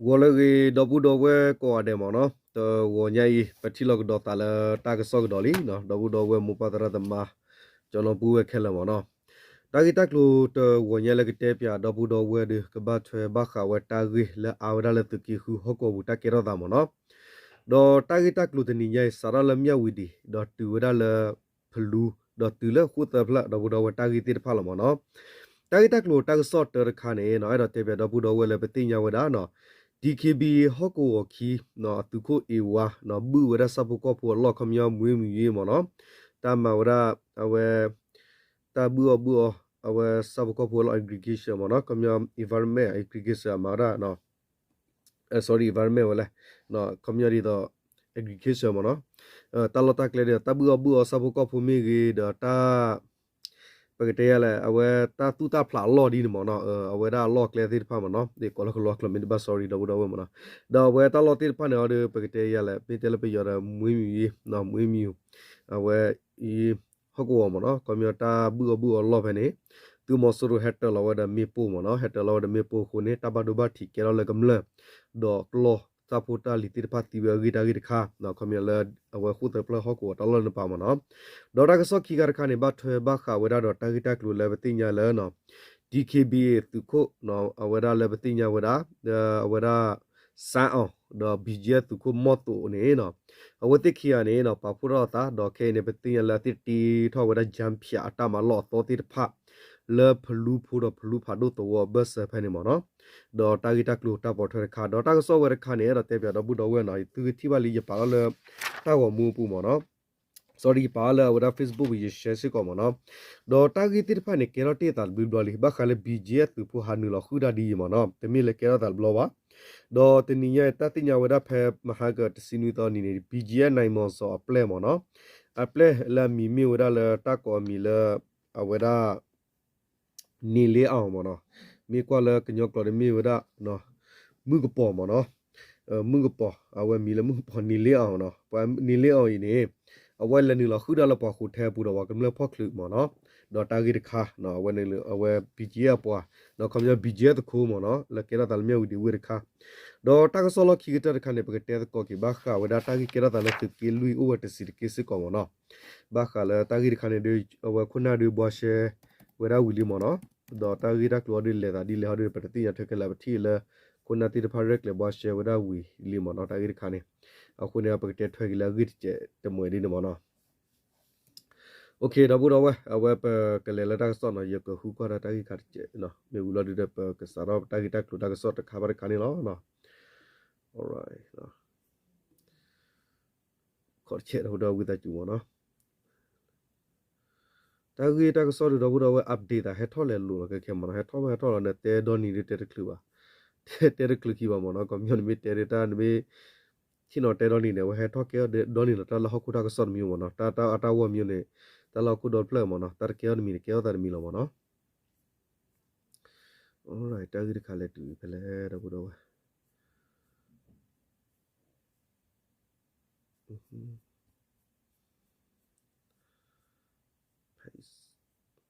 ဂီၤလၢအဂ့ၤ ဒီပုၢ်ဒီဝဲၢ်ကိးဂၤဒဲးမ့ၢ်နီၤ, တဂီၤညါအံၤ ပထံၣ်လိာ်ကဒီးသးလၢတၢ်ကစီၣ်ကဒီးလံ, ဒီပုၢ်ဒီဝဲၢ်မိၢ်ပၢ်သရၣ်သမါ ကၠီနီပုၢ်ဝဲၢ်ခဲလၢာ်မ့ၢ်နီၤ, တၢ်ဂ့ၢ်တၢ်ကျိၤတဂီၤညါလၢကတဲပၠးဒီပုၢ်ဒီဝဲၢ်ဒီး ကဘၣ်ထွဲဘၣ်ဃးဝဲတၢ်ဂ့ၢ်လၢအါဝဲဒၣ်လၢသုးက့ဃုဟီၣ်ကဝီၤပူၤတၢ်ကဲထီၣ်သးမ့ၢ်နီၤ, ဒီးတၢ်ဂ့ၢ်တၢ်ကျိၤတနံၤညါအံၤ စးထီၣ်လၢမၠၣ်ဝံၤဒံး ဒီးတုၤဝဲဒၣ်လၢ ဖလူ ဒီးတုၤလၢဃိၣ်သၢဖျၢၣ် ဒီပုၢ်ဒီဝဲၢ်တၢ်ဂ့ၢ်သ့ၣ်တဖၣ်လီၤမ့ၢ်နီၤ, တၢ်ဂ့ၢ်တၢ်ကျိၤတၢ်ကစီၣ်တၢတခါန့ၣ်နီၤ အဲၣ်ဒိးတဲပၠးဒီပုၢ်ဒီဝဲၢ်လၢပသ့ၣ်ညါဝဲဒၣ်နီၤ, DKBA ဟီၣ်ကဝီၤခံ အသုးခိၣ်အ့ဝါ ဘုၣ်ဝဲဒၣ်ဆၣ်ဖိကီၢ်ဖိအလီၢ် ခီပညီ မွေးမြူရေးမ့ၢ်နီၤ, တၢ်မၤဝဲဒၣ် အဝဲ တၢ်ဘုၣ်အီၣ်ဘုၣ်အီ အဝဲဆၣ်ဖိကီၢ်ဖိအလီၢ် aggregation မ့ၢ်နီၤ, ခီပညီ environment aggregation အမၤဝဲဒၣ် sorry environment ဝဲလဲၣ်, ခီပညီဒ်သိး aggregation မ့ၢ်နီၤ, တၢ်လီၢ်တၢ်ကျဲဒီး တၢ်ဘုၣ်အီၣ်ဘုၣ်အီဆၣ်ဖိကီၢ်ဖိမ့ၢ်ဂ့ၤ ဒီးတၢ် ပကတဲယၤလဲၣ် အဝဲတၢ်သူၣ်တၢ်ဖျးအလီၢ်ဒ်န့ၣ်မ့ၢ်နီၤ, အဝဲဒၣ်အလီၢ်အကျဲသ့ၣ်တဖၣ်မ့ၢ်နီၤ, ကိးလၢကလီကလီမ့ၢ်တဘၣ် sorry ဒီပုၢ်ဒီဝဲၢ်မ့ၢ်နီၤ, ဒီးအဝဲတၢ်လီၢ်သ့ၣ်တဖၣ်န့ၣ်အီၤဒီး ပကတဲယၤလဲၣ် မ့ၢ်တဲလၢပယီၤဒီး မွေးမြူရေး မွေးမြူ အဝဲ ဟီၣ်ကဝီၤမ့ၢ်နီၤ, ခီပညီတၢ်ဘုၣ်အီၣ်ဘုၣ်အီအလီၢ်ဖဲန့ၣ် သုးမီၤစိရိၤဟဲတၢၤလီၤဝဲဒီးမ့ၣ်ပိၢ်မ့ၢ်နီၤ, ဟဲတၢၤလီၤဝဲဒီးမ့ၣ်ပိၢ်အဃိန့ၣ် တၢ်ဘၣ်ဒိဘၣ်ထံးကဲထီၣ်လၢကမျၢၢ် ဒီးကျီၢ်တၢ်ဖိတၢ်လံၤသ့ၣ်တဖၣ်သံဝဲအဂ့ၢ်တၢ်ဂ့ၢ်တခါ, ခီပညီလၢ အဝဲဃိၣ်သၢဖျၢၣ်ဟီၣ်ကဝီၤတၢ်လီၢ်န့ၣ်ပၤမ့ၢ်နီၤ, ဒီးတၢ်ကစီၣ်ခံခါတခါန့ၣ် ဘၣ်ထွဲဘၣ်ဃးဝဲဒၣ်ဒီးတၢ်ဂ့ၢ်တၢ်ကျိၤလၢပသ့ၣ်ညါလၢ DKBA သုးခိၣ် အဝဲဒၣ်လၢပသ့ၣ်ညါဝဲဒၣ် အဝဲဒၣ် စၣ်အီၤ ဒီး BGF သုးခိၣ်မီၢ်သိးန့ၣ် အဝဲသ့ၣ်ခံဂၤန့ၣ် ပာ်ဖှိၣ်ထီၣ်အသး ဒီးခဲအံၤန့ၣ် ပသ့ၣ်ညါလၢအသ့ၣ်တ့ထီၣ်ဝဲဒၣ် ကၠၣ်ဖၠးအတၢ်မၤလီၢ်အသီသ့ၣ်တဖၣ် လၢဖလူဖိဒီးဖလူဖးဒိၣ်သဝီအဘၢၣ်စၢၤဖဲန့ၣ်မ့ၢ်နီၤ, ဒီးတၢ်ဂ့ၢ်တၢ်ကျိၤတၢ်ပိာ်ထွဲတခါ ဒီးတၢ်ကစီၣ်ဝဲတခါန့ၣ် အဲၣ်ဒိးတဲပၠးဒီပုၢ်ဒီဝဲၢ်နီၤ သုကထံၣ်ဘၣ်လံ ယပာ်လီၤလၢ တၢ်ဂီၤမူအပူၤမ့ၢ်နီၤ, sorry ယပာ်လီၤလၢအဝဲဒၣ် Facebook ပူၤ ယ share စ့ၢ်ကီးမ့ၢ်နီၤ, ဒီးတၢ်ဂ့ၢ်သ့ၣ်တဖၣ်န့ၣ် ကဲထီၣ်တ့ၢ်အသးတဘျုးဘျီလံ ဘၣ်ဃးလၢ BGF သုးဖိဟးနုာ်လီၤဃုာ်တၢ်ဒ်အံၤမ့ၢ်နီၤ တမ့ၢ်လၢကဲထီၣ်သးတဘျီဘၣ်, ဒီးတနံၤညါအံၤ တၢ်သ့ၣ်ညါဝဲဒၣ်ဖဲမဟါကတဆံနွံသီနံၤန့ၣ် BGF နံၣ်မီၤစီၤအပျဲၢ်မ့ၢ်နီၤ, အပျဲၢ်လၢအမံၤမ့ၢ်ဝဲဒၣ်လၢတၢ်ကိးအမံၤလၢ အဝဲဒၣ် နံၤလ့အီၤမ့ၢ်နီၤ, မ့ၢ်ကွၢ်လၢကညီကျိာ်ဒီးမ့ၢ်ဝဲဒၣ် မုၣ်ကပီၤမ့ၢ်နီၤ, မုၣ်ကပီၤ အဝဲမံၤလၢမုၣ်ကပီၤ နံၤလ့အီၤနီၤ, ပှၤနံၤလ့အီၤအံၤန့ၣ် အဝဲလဲၤနုာ်လီၤဃုာ်တၢ်လၢပှၤဃိးထဲအပူၤဒီးပှၤကမျၢၢ်ဖီၣ်ချုးမ့ၢ်နီၤ, ဒီးတၢ်ဂ့ၢ်တခါ အဝဲ အဝဲ BGF အပှၤ ခီပညီ BGF တခိၣ်မ့ၢ်နီၤ လၢကဲထီၣ်သးလၢမၠၣ်ဝတံၤဝ့ၢ်တခါ, ဒီးတၢ်ကစီၣ်လီၢ်ခံကတၢၢ်တခါန့ၣ် ပကတဲသကိးက့ၤဘၣ်ဃးဝဲဒၣ်တၢ်ဂ့ၢ်ကဲထီၣ်သးလၢသုးက့လွံၢ်အိၣ်ဝဲတဆံးတက့ၢ်စ့ၢ်ကီးမ့ၢ်နီၤ, ဘၣ်ဃးလၢတၢ်ဂ့ၢ်တခါန့ၣ်ဒီး အဝဲခိၣ်နၢ်ဒီးဘှါရှဲ ဝဲဒၣ်ဝံၤလံမ့ၢ်နီၤ, ဒီးတၢ်ဂ့ၢ်တၢ်ကျိၤအီၤဒုးလဲၤသးဒ်လဲၣ်ဟီဒုး ပတသ့ၣ်ညါထွဲခဲလၢာ် ပထံၣ်လၢ ခိၣ်နၢ်သ့ၣ်တဖၣ်ရဲၣ်ကျဲၤဘှါရှဲဝဲဒၣ်ဝံၤလံမ့ၢ်နီၤ တၢ်ဂ့ၢ်တခါန့ၣ်, အဃိန့ၣ် ပကတဲထွဲက့ၤလၢအဂ့ၢ်တစဲးတမှဲၤဒ်န့ၣ်မ့ၢ်နီၤ. အိၣ်ခ့ ဒီပုၢ်ဒီဝဲၢ် အဝဲပကလဲၤလၢတၢ်ကစီၣ်နီၤ ယကဃုကွၢ်ဒီးတၢ်ဂ့ၢ်ခါတစဲး မ့ၢ်ဝံၤလီၤဒုးဒီး ပကစးထီၣ်တၢ်ဂ့ၢ်တၢ်ကျိၤတၢ်ကစီၣ်တခါဘၣ်တခါန့ၣ်လီၤ. ခီတစဲးဒီပုၢ်ဒီဝဲၢ်ဝံသးစူၤမ့ၢ်နီၤ တၢ်ဂ့ၢ်တၢ်ကစီၣ်ဒုး ဒီပုၢ်ဒီဝဲၢ် update သးဟဲထီၣ်လဲၤလိာ်လီၤခဲခဲမ့ၢ်နီၤ ဟဲထီၣ်ဘၣ်ဟဲထီၣ်လီၤန့ၣ် တဲဒီနံၤဒုးတဲတချုးဘၣ်, တဲတချုးခံဘၣ်မ့ၢ်နီၤ ကီၢ်မၠီၣ်န့ၣ်မ့ၢ်တဲဒုးတၢ်နမ့ၢ် ထံၣ်နီၤတဲဒီနံၤန့ၣ် အဝဲဟဲထီၣ်ကဲဒီနံၤလီၤတၢ်လၢဟီၣ်ခိၣ်တၢ်ကစီၣ်တမံၤမ့ၢ်နီၤ တၢ်အတၢ်ဂီၢ်မံၤန့ၣ် တၢ်လၢဟီၣ်ခိၣ်ဒီဖျၢၣ်မ့ၢ်နီၤ တၢ်တကဲထီၣ်တမံၤန့ၣ် ကဲထီၣ်သးတမံၤလီၤမ့ၢ်နီၤ. တၢ်ဂ့ၢ်တခါလဲၤတုၤဖဲလဲၣ် ဒီပုၢ်ဒီဝဲၢ် တၢ်ဂ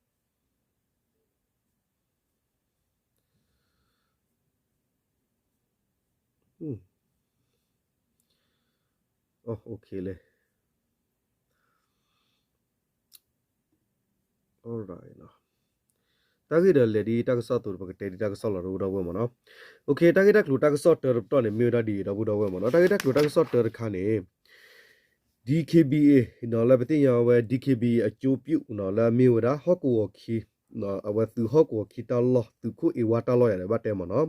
့ၢ်ဒီးလဲၤဒ်တၢ်ကစီၣ်အသိး ပကတဲဒ်တၢ်ကစီၣ်လီၤ ဒီပုၢ်ဒီဝဲၢ်မ့ၢ်နီၤ. တၢ်ဂ့ၢ်တၢ်ကျိၤ တၢ်ကစီၣ်တၢတပတီၢ်န့ၣ် မ့ၢ်ဝဲဒၣ်ဒ်အံၤ ဒီပုၢ်ဒီဝဲၢ်မ့ၢ်နီၤ. တၢ်ဂ့ၢ်တၢ်ကျိၤ တၢ်ကစီၣ်တၢတခါန့ၣ် DKBA နီၤ လၢပသ့ၣ်ညါဝဲ DKBA အကျိုးပြု နီၤ လၢအမ့ၢ်ဝဲဒၣ် ဟီၣ်ကဝီၤခံ အဝဲသုးဟီၣ်ကဝီၤခံတၢ်လီၢ် သုးခိၣ်အ့ဝါတၢ်လီၢ်ယၤဒီး ဘၣ်တဲမ့ၢ်နီၤ.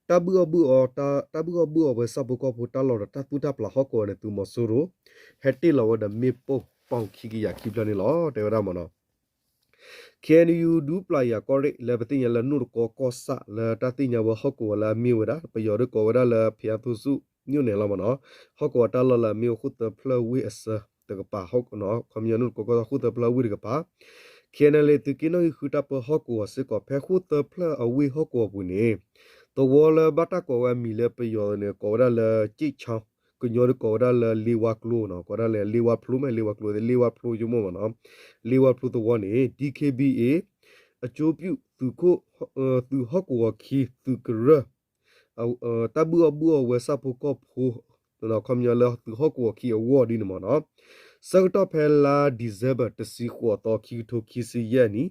တၢ်ဘုၣ်အီၣ်ဘုၣ်အီ တၢ်ဘုၣ်အီၣ်ဘုၣ်အီဝဲဆၣ်ဖိကီၢ်ဖိတၢ်လီၢ်ဒီး တၢ်သူၣ်တၢ်ဖျးဟီၣ်ကဝီၤန့ၣ် သုးမီၤစိရိၤ ဟဲတ့ၢ်လီၤဝဲဒီးမ့ၣ်ပိၢ် ပီၣ်ခံကယၤခံဖျၢၣ်န့ၣ်လီၤ တဲဝဲဒၣ်မ့ၢ်နီၤ. KNU ဒူပျၢ်ယၤကီၢ်ရ့ၣ် လၢပသ့ၣ်ညါလၢနိၣ်တကီကီၢ်ဆၣ် လၢတၢ်သ့ၣ်ညါဝဲဟီၣ်ကဝီၤလၢအမ့ၢ်ဝဲဒၣ် ပယီၤဒုးကိးဝဲဒၣ်လၢ ဖယါသူစူၣ် မြို့နယ် လီၤမ့ၢ်နီၤ. ဟီၣ်ကဝီၤတၢ်လီၢ်လၢအမ့ၢ်ဝဲဃိၣ်သၢဖျၢၣ်ဝ့ၢ်အဆၢတကပၤ ခီပညီနိၣ်တကီကီၢ်ဆၣ်ဃိၣ်သၢဖျၢၣ်ဝ့ၢ်တကပၤ KNLA သုးက့နီၣ်ဂံၢ်ဃုတၢ်ပၢဟီၣ်ကဝီၤစ့ၢ်ကီး ဖဲဃိၣ်သၢဖျၢၣ်အဝ့ၢ်ဟီၣ်ကဝီၤပူၤန့ၣ် သဝီလၢဘၣ်တၢ်ကိးဝဲအမံၤလၢပယီၤန့ၣ် ကိးဝဲဒၣ်လၢ က့ၣ်ခၠီ ကညီဒုးကိးဝဲဒၣ်လၢ လ့ဝါကျိနီၤ ကိးဝဲဒၣ်လၢ လ့ဝါဖျိမ့ၢ် လ့ဝါကျိ လ့ဝါဖျိယိမိၢ်မ့ၢ်နီၤ လ့ဝါဖျိသဝီန့ၣ် DKBA အကျိုးပြု သုးဟီၣ်ကဝီၤခံ သုးကရၢၢ် တၢ်ဘုၣ်အီၣ်ဘုၣ်အီၣ်ဝဲဆၣ်ဖိကီၢ်ဖိ ခီပညီလၢသုးဟီၣ်ကဝီၤခံအဂီၢ်ဒ်န့ၣ်မ့ၢ်နီၤ, ဆၢကတီၢ်ဖဲလါ December တဆံဃိးသီ ခံကထိခံဆံယဲၢ်နံၣ်,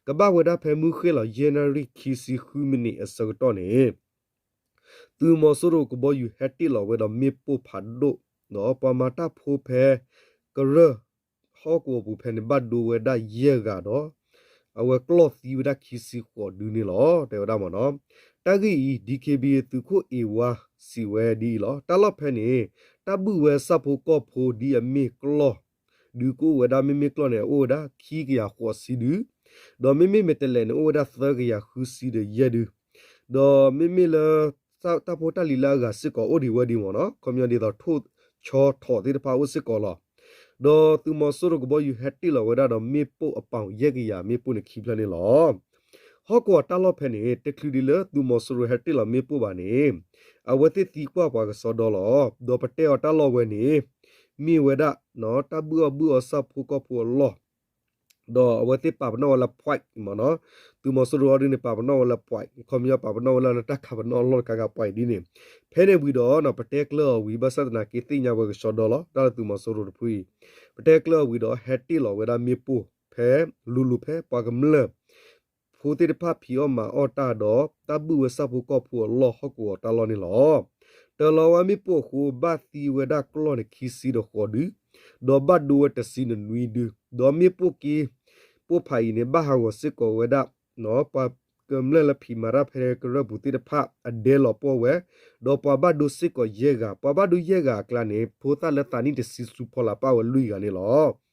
ကဘၣ်ဝဲဒၣ်ဖဲမုၢ်ဃ့ၢ်လီၤ ယဲၢ်နၣ်ရံၣ်ခံဆံဃုမံးနံးအဆၢကတီၢ်န့ၣ် သုးမီၤစိရိၤကဘီယူၤဟဲတ့ၢ်လီၤဝဲဒီးမ့ၣ်ပိၢ်ဖးဒိၣ်, ဒီးပှၤမၤတၢ်ဖိဖဲ ကရၢၢ် ဟီၣ်ကဝီၤပူၤဖဲန့ၣ် ဘၣ်ဒိဝဲဒၣ်ယဲၢ်ဂၤဒီး အဝဲကျီၢ်သံဝဲဒၣ်ခံဆံဃိးဒုန့ၣ်လီၤ တဲဝဲဒၣ်မ့ၢ်နီၤ. တၢ်ဂ့ၢ်အံၤ DKBA သုးခိၣ်အ့ဝါစံးဝဲဒ်အံၤလီၤ. တၢ်လီၢ်ဖဲန့ၣ် တၢ်ဘုၣ်ဝဲဆၣ်ဖိကီၢ်ဖိဒ်အမ့ၢ်ကျီၢ် ဒုကအိၣ်ဝဲဒၣ် မ့မ့ၢ်ကျီၢ်န့ၣ် အအိၣ်ဝဲဒၣ်ခံကယၤဃိးဆံဒု, ဒီးမ့မ့ၢ်မဲာ်တဲးလဲးန့ၣ် အိၣ်ဝဲဒၣ်သၢကယၤဃုဆံဒီးယဲၢ်ဒု, ဒီးမ့မ့ၢ်လၢ တၢ်ဖိတၢ်လံၤလၢအဂၤစ့ၢ်ကီးအိၣ်ဒံးဝဲဒ်မ့ၢ်နီၤ, ခီပညီဒ်သိးထိၣ်ဆီထီၣ်သ့ၣ်တဖၣ်အိၣ်စ့ၢ်ကီးလီၤ. ဒီးသုးမီၤစိရိၤကဘီယူၤဟဲတ့ၢ်လီၤဝဲဒၣ်ဒီးမ့ၣ်ပိၢ်အပီၣ်ယဲၢ်ကယၤမ့ၣ်ပိၢ်န့ၣ်ခံဖျၢၣ်န့ၣ်လီၤ. ဟီၣ်ကဝီၤတၢ်လီၢ်ဖဲန့ၣ် တချုးဒ်လၢသုးမီၤစိရိၤဟဲတ့ၢ်လီၤမ့ၣ်ပိၢ်ဘၣ်န့ၣ် အဝဲသ့ၣ်သံကွၢ်ပှၤကစီဒီလီၤ. ဒီးပတဲအီၤတၢ်လီၢ်ဝဲန့ၣ် မ့ၢ်ဝဲဒၣ် တၢ်ဘုၣ်အီၣ်ဘုၣ်အီၣ်ဆၣ်ဖိကီၢ်ဖိအလီၢ် ဒီးအဝဲသ့ၣ်ပာ်ပနီၣ်ဝဲလၢ point မ့ၢ်နီၤ, သုးမီၤစိရိၤအီၤဒ်န့ၣ် ပာ်ပနီၣ်ဝဲလၢ point ခီပညီပာ်ပနီၣ်ဝဲလၢတၢ်ခးပနီၣ်အလီၢ်တခါခါ point ဒ်န့ၣ်, ဖဲန့ၣ်ဝံၤဒီး ပတဲကျၢၢ်အီၤဝံၤ ဘၣ်ဆၣ်သနာ်က့သ့ၣ်ညါဝဲကစီဒီလီၤ တၢ်လၢသုးမီၤစိရိၤတဖုအံၤ, ပတဲကျၢၢ်အီၤဝံၤဒီး ဟဲတ့ၢ်လီၤဝဲဒၣ်မ့ၣ်ပိၢ်ဖဲ လူၤလူၤဖဲပှၤကမျၢၢ် ဖိသ့ၣ်တဖၣ်ဖံးအီၣ်မၤအီၣ်တၢ်ဒီး တၢ်ဘုၣ်ဝဲဆၣ်ဖိကီၢ်ဖိအလီၢ်ဟီၣ်ကဝီၤတၢ်လီၢ်န့ၣ်လီၤ. တၢ်လီၢ်ဝဲမ့ၣ်ပိၢ်အဃိ ဘၣ်သံဝဲဒၣ်ကျီၢ်န့ၣ်ခံဆံဒီးဃိးဒု, ဒီးဘၣ်ဒိဝဲတဆံနွံဒု, ဒီးမ့ၣ်ပိၢ်က့ ပိၢ်ဖးအံၤန့ၣ် ဘၣ်ဟးဂီၤစ့ၢ်ကီးဝဲဒၣ် ပှၤကမျၢၢ်လၢဖံးမၤတၢ်ဖဲကရၢၢ်ပူၤသ့ၣ်တဖၣ်အဒဲလီၤပှီၢ်ဝဲ, ဒီးပှၤဘၣ်ဒိစ့ၢ်ကီးယဲၢ်ဂၤ, ပှၤဘၣ်ဒိယဲၢ်ဂၤအကျါန့ၣ် ဖိသၣ်လၢသးနံၣ်တဆံဆူဖီလာ်ပာ်ဝဲလွံၢ်ဂၤန့ၣ်လီၤ.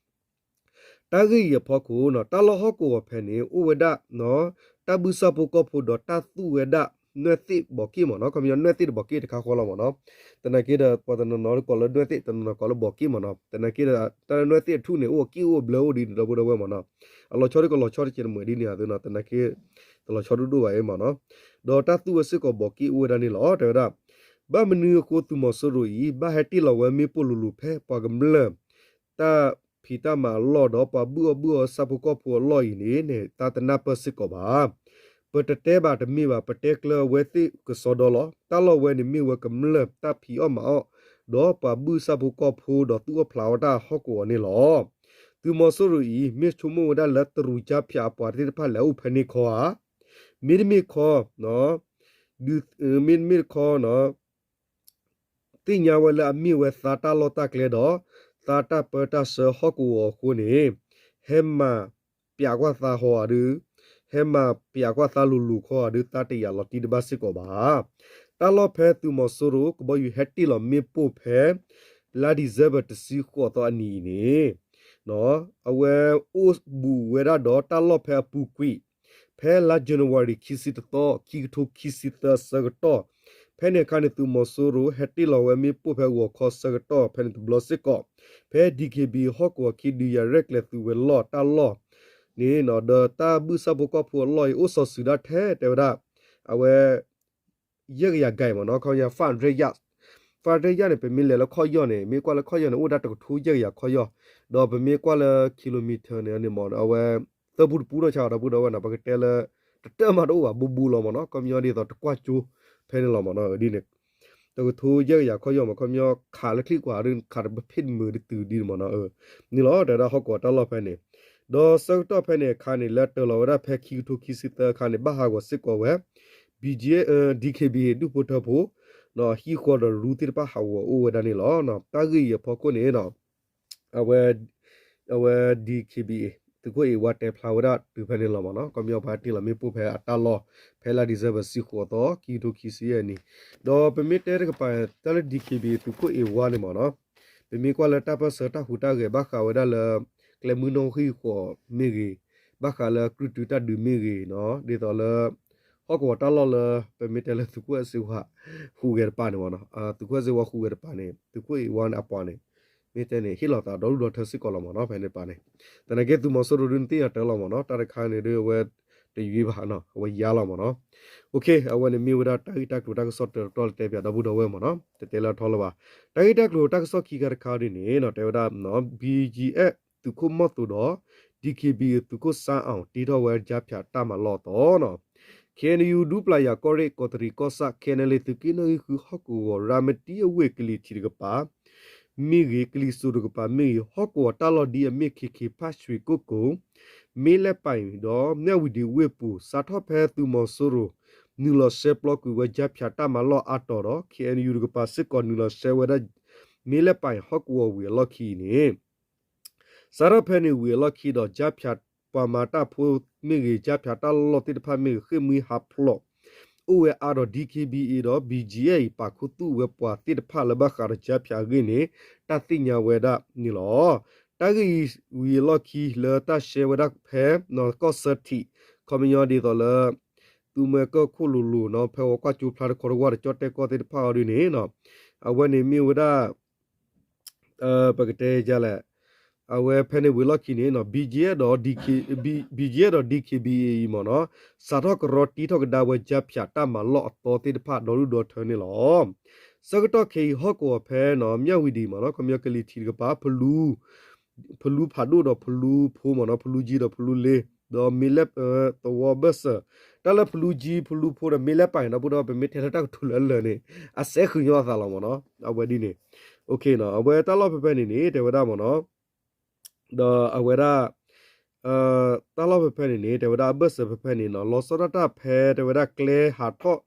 တၢ်ဂ့ၢ်အံၤအဖီခိၣ် တၢ်လီၢ်ဟီၣ်ကဝီၤဖဲန့ၣ် အိၣ်ဝဲဒၣ် တၢ်ဘုၣ်ဆၣ်ဖိကီၢ်ဖိဒီးတၢ်သူၣ်ဝဲဒၣ် နွဲၣ်သ့ၣ်ဘီးက့ၣ်မ့ၢ်နီၤ, ခီပညီနွဲၣ်သ့ၣ်တဘီးက့ၣ်တခါဃီလီၤမ့ၢ်နီၤ, သနာ်က့ဒီး ပှၤတနီၤနီၤကိးလၢနွဲၣ်သ့ၣ် တနီၤနီၤကိးလၢဘီးက့ၣ်မ့ၢ်နီၤ, သနာ်က့ဒီး တၢ်လၢနွဲၣ်သ့ၣ်အထူၣ်န့ၣ် အိၣ်က့ၣ်အိၣ်ဘျၢအိၣ်ဒ်န့ၣ် ဒီပုၢ်ဒီဝဲၢ်မ့ၢ်နီၤ, အလီၤဆီဒ်ကလီၤဆီတကဲးတမှဲၤဒ်န့ၣ်အသိးနီၤ, သနာ်က့ တလီၤဆီဒိၣ်ဒိၣ်ဘၣ်အံၤမ့ၢ်နီၤ, ဒီးတၢ်သူၣ်ဝဲစ့ၢ်ကီးဘီးက့ၣ်အိၣ်ဝဲဒၣ်န့ၣ်လီၤ တဲဝဲဒၣ် ဘၣ်မနုၤအဃိသုးမီၤစိရိၤအံၤ ဘၣ်ဟဲတ့ၢ်လီၤဝဲမ့ၣ်ပိၢ်လူၤလူၤဖဲပှၤကမျၢၢ် တၢ်ဖံးတၢ်မၤအလီၢ်ဒီးပှၤဘုၣ်အီၣ်ဘုၣ်အီၣ်ဆၣ်ဖိကီၢ်ဖိအလီၢ်အံၤန့ၣ် တၢ်တနၢ်ပၢၢ်စ့ၢ်ကီးဘၣ်. ပတတဲဘၣ်တမ့ၢ်ဘၣ် ပတဲကျၢၢ်အဝဲသ့ၣ်ကစီဒီလီၤ. တၢ်လီၢ်ဝဲန့ၣ်မ့ၢ်ဝဲကမျၢၢ်တၢ်ဖံးအီၣ်မၤအီၣ် ဒီးပှၤဘုၣ်ဆၣ်ဖိကီၢ်ဖိဒီးသူၣ်အီၣ်ဖျးအီၣ်တၢ်ဟီၣ်ကဝီၤန့ၣ်လီၤ. သုးမီၤစိရိၤအံၤ မ့ၢ်ဆိကမိၣ်ဝဲဒၣ်လၢတရူးကၠါဖၠးအပှၤသ့ၣ်တဖၣ်လဲၤအိၣ်ဖဲန့ၣ်ခီဧါ, မ့တမ့ၢ်ခီ မ့တမ့ၢ်တခီ သ့ၣ်ညါဝဲလၢအမ့ၢ်ဝဲသါတၢ်လီၢ်တၢ်ကျဲဒီး သါတၢ်ပၢတၢ်ဆှၢဟီၣ်ကဝီၤအဃိန့ၣ် ဟဲမၤပျးကွၢ်သါဟီဧါဒုး, ဟဲမၤပျးကွၢ်သါလိၤလိၤခီဧါဒုး သါတယာ်လီၤတံၢ်တဘၣ်စ့ၢ်ကီးဘၣ်. တၢ်လီၢ်ဖဲသုးမီၤစိရိၤကဘီယူၤဟဲတ့ၢ်လီၤမ့ၣ်ပိၢ်ဖဲ လါ December တဆံဃိးသီအနံၤအံၤန့ၣ် အဝဲအိၣ်ဘူးဝဲဒၣ်ဒီးတၢ်လီၢ်ဖဲအပူၤကွံာ် ဖဲလါ January ခံဆံတသီ ခံကထိခံဆံသၢဆၢကတီၢ်, ဖဲန့ၣ်အခါန့ၣ် သုးမီၤစိရိၤဟဲတ့ၢ်လီၤဝဲမ့ၣ်ပိၢ်ဖဲဂီၤခီဆၢကတီၢ်ဖဲန့ၣ်တဘျီစ့ၢ်ကီး, ဖဲ DKBA ဟီၣ်ကဝီၤခံဒုးယၤရဲၣ်ကျဲၤသုးဝဲၤလီၢ်တၢ်လီၢ်န့ၣ် ဒီးတၢ်ဘုၣ်ဆၣ်ဖိကီၢ်ဖိအလီၢ်အံၤ အိၣ်စီၤစုၤဒၣ်ထဲတဲဝဲဒၣ် အဝဲ ယဲၢ်ကယၤကဲမ့ၢ်နီၤ, ခီပညီ five hundred yard, five hundred yard န့ၣ် ပမ့ၢ်လဲၤလၢခီၣ်ယီၢ်န့ၣ် မ့ၢ်ကွၢ်လၢခီၣ်ယီၢ်န့ၣ် အိၣ်ဝဲဒၣ်တကထိယဲၢ်ကယၤခီၣ်ယီၢ်, ဒီးပမ့ၢ်ကွၢ်လၢ kilometer န့ၣ်န့ၣ်မ့ၢ် အဝဲ သၢပူတပူဒီးဆၣ်ဒီပုၢ်ဒီဝဲၢ်နီၤ, ပကတဲလၢ တတၢၢ်မးတအိၣ်ဘၣ် ဘူးဘူးလီၤမ့ၢ်နီၤ, ခီပညီဒ်သိးတကွၢ်ကၠိဖဲန့ၣ်လီၤမ့ၢ်နီၤ, ဒ်န့ၣ် တကထိယဲၢ်ကယၤခီၣ်ယီၢ်မ့ၢ် ခီပညီခးလၢချံကွၢ်ဒ် ခးတပဖ့ၣ်တမုာ်တတုၤဒ်န့ၣ်မ့ၢ်နီၤ, န့ၣ်လီၤ တဲဝဲဒၣ်ဟီၣ်ကဝီၤတၢ်လီၢ်ဖဲန့ၣ်, ဒီးဆၢကတီၢ်ဖဲန့ၣ်အခါန့ၣ် လၢတၢၤလီၤဝဲဒၣ်ဖဲခံကထိခံဆံသၢအခါန့ၣ် ဘၣ်ဟးဂီၤစ့ၢ်ကီးဝဲ BGF DKBA ဒူၣ်ဖိထၢဖိ ဟံၣ်ဃီဒီးရူသ့ၣ်တဖၣ်ဟးဂီၤအိၣ်ဝဲဒၣ်န့ၣ်လီၤ. တၢ်ဂ့ၢ်အံၤအဖီခိၣ်န့ၣ် အဝဲ အဝဲ DKBA သုးခိၣ်အ့ဝါတဲဖျါဝဲဒၣ်တုၤဖဲန့ၣ်လီၤမ့ၢ်နီၤ, ခီပညီပှၤဟဲတ့ၢ်လီၤမ့ၣ်ပိၢ်ဖဲအတၢ်လီၢ် ဖဲလါ December တဆံဃိးသီ ခံကထိခံဆံယဲၢ်နံၣ်, ဒီးပမ့ၢ်တဲတကပၤ တၢ်လၢ DKBA သုးခိၣ်အ့ဝါန့ၣ်မ့ၢ်နီၤ, ပမ့ၢ်ကွၢ်လၢတၢ်ပၢၢ်ဆၢတၢ်ဟူးတၢ်ဂဲၤ ဘၣ်ဃးဝဲဒၣ်လၢ ကျဲမုၢ်နီၢ်ဟံၣ်ဃီမ့ၢ်ဂ့ၤ, ဘၣ်ဃးလၢကြုၢ်တုတၢ်ဒုးမ့ၢ်ဂ့ၤနီၤ, ဒ်သိးလၢ ဟီၣ်ကဝီၤတၢ်လီၢ်လၢ ပမ့ၢ်တဲလၢသုးခိၣ်စ့ဝါ ဟူးဂဲၤတပၤန့ၣ်မ့ၢ်နီၤ, သုးခိၣ်စ့ဝါဟူးဂဲၤတပၤန့ၣ် သုးခိၣ်အ့ဝါန့ၣ်အပှၤန့ၣ် မ့ၢ်တဲန့ၣ် ဟ့ၣ်လီၤသးဒီဒူၣ်ဒီထၢစ့ၢ်ကီးလီၤမ့ၢ်နီၤ ဖဲန့ၣ်တပၤန့ၣ်, သနာ်က့သုးမီၤစိရိၤဒုးနသ့ၣ်ညါတၢ်လီၤမ့ၢ်နီၤ, တၢ်တခါန့ၣ်ဒုးအဝဲ တယွံဘၣ်နီၤ, အဝဲယါလီၤမ့ၢ်နီၤ. အဝဲန့ၣ်မ့ၢ်ဝဲဒၣ်တၢ်ဂ့ၢ်တၢ်ကျိၤတၢ်ကစီၣ်တတီၤလၢတဲပၠးဒီပုၢ်ဒီဝဲၢ်မ့ၢ်နီၤ, တတဲလၢအထီလၢၤဘၣ်. တၢ်ဂ့ၢ်တၢ်ကျိၤတၢ်ကစီၣ်ခံခါတခါဒ်န့ၣ်နီၤ တဲဝဲဒၣ် BGF သုးခိၣ်မီၢ်သိးဒီး DKBA သုးခိၣ်စၣ်အီၤ တ့ထီၣ်ဝဲကၠါဖၠးတၢ်မၤလီၢ်အသီနီၤ. ခ့ၣ်အဲၣ်ယူၣ် ဒူပျၢ်ယၤ ကီၢ်ရ့ၣ် ကီးတရံး ကီၢ်ဆၣ် ခဲနလ့ သုးက့နီၣ်ဂံၢ်ဃု ဟီၣ်ကဝီၤ ရၤမတံအဝ့ၢ် ကလံၤထံးတကပၤ မ့ၢ်ဂ့ၤ ကလံၤစိးတကပၤမ့ၢ်ဂ့ၤ ဟီၣ်ကဝီၤတၢ်လီၢ်ဒ်အမ့ၢ် ခ့ၣ်ခ့ၣ် ဖၣ်ရွှ့ၣ်ကိၣ်ကိၣ် မ့ၢ်လဲၣ်ပၢ်ဒီး မၠၣ်ဝံၤဒံးဝ့ၢ်ပူၤ စးထီၣ်ဖဲသုးမီၤစိရိၤ နုာ်လီၤရှဲပျီကွံာ်ဝဲ ကၠါဖၠးတၢ်မၤလီၢ်အါတီၤဒီး ခ့ၣ်အဲၣ်ယူၣ် တကပၤစ့ၢ်ကီး နုာ်လီၤရှဲဝဲဒၣ် မ့ၢ်လဲၣ်ပၢ် ဟီၣ်ကဝီၤဝံၤအလီၢ်ခံအံၤန့ၣ် စးထီၣ်ဖဲန့ၣ်ဝံၤအလီၢ်ခံဒီး ကၠါဖၠးပှၤမၤတၢ်ဖိမ့ၢ်ဂ့ၤ ကၠါဖၠးတၢ်လီၢ်သ့ၣ်တဖၣ်မ့ၢ်ဂ့ၤ ဃ့ၢ်မှံဟးဖျိး အိၣ်ဝဲအါဒီး DKBA ဒီး BGF အံၤ ပာ်ခူသူၣ်ဝဲပှၤသ့ၣ်တဖၣ်လၢဘၣ်ဃးဒီးကၠါဖၠးအဂ့ၢ်န့ၣ် တၢ်သ့ၣ်ညါဝဲဒၣ်န့ၣ်လီၤ. တၢ်ဂ့ၢ်အံၤဝံၤအလီၢ်ခံလၢတၢ်ရှဲဝဲဒၣ်ဖဲ ကီၢ်စၢထံး ခီပညီဒ်သိးလၢ သူမှဲကၢၢ်ခိၣ်လိၤလိၤနီၤ ဖဲဝဲကွၢ်ကၠိဖျါတခီတဝၢ်ဒီး ကၠီၣ်တဲၣ်ကီၢ်သ့ၣ်တဖၣ်အီၤဒ်န့ၣ် အဝဲန့ၣ်မ့ၢ်ဝဲဒၣ် ပကတဲဒ်လဲၣ်, အဝဲဖဲန့ၣ်ဝံၤအလီၢ်ခံန့ၣ် BGF ဒီး DKBA အံၤမ့ၢ်နီၤ စးထီၣ်ကရီတံထီၣ်ကဒါဝဲ ကၠါဖၠးတၢ်မၤလီၢ်အသီသ့ၣ်တဖၣ် ဒီဒူၣ်ဒီထၢန့ၣ်လီၤ. ဆၢကတီၢ်ခဲအံၤ ဟီၣ်ကဝီၤဖဲနီၤ မၠၣ်ဝံၤဒံးမ့ၢ်နီၤ ခီပညီကလံၤထံးတကပၤ ဖလူ ဖလူဖးဒိၣ်ဒီးဖလူဖိမ့ၢ်နီၤ ဖလူကၠံဒီးဖလူလ့ ဒီးမ့ၢ်လဲၣ် သဝီဘၢၣ်စၢၤ တၢ်လၢဖလူကၠံ ဖလူဖိဒီးမ့ၢ်လဲၣ်ပၢ်န့ၣ် ဒီပုၢ်ဒီဝဲၢ် ပမ့ၢ်တဲလၢတၢ်ကတိၤလၢအလၢာ်န့ၣ် အစဲဃုာ်ညီအသးလီၤမ့ၢ်နီၤ အဝဲဒ်န့ၣ် အဝဲတၢ်လီၢ်ဖဲဖဲန့ၣ်န့ၣ် တဲဝဲဒၣ်မ့ၢ်နီၤ ဒီးအဝဲဒၣ် တၢ်လီၢ်ဖဲဖဲန့ၣ်န့ၣ် တဲဝဲဒၣ်အဘၢၣ်စၢၤဖဲဖဲန့ၣ်နီၤ လီၤဆီဒၣ်တၢ်ဖဲ တဲဝဲဒၣ်ကျဲဟးထီၣ်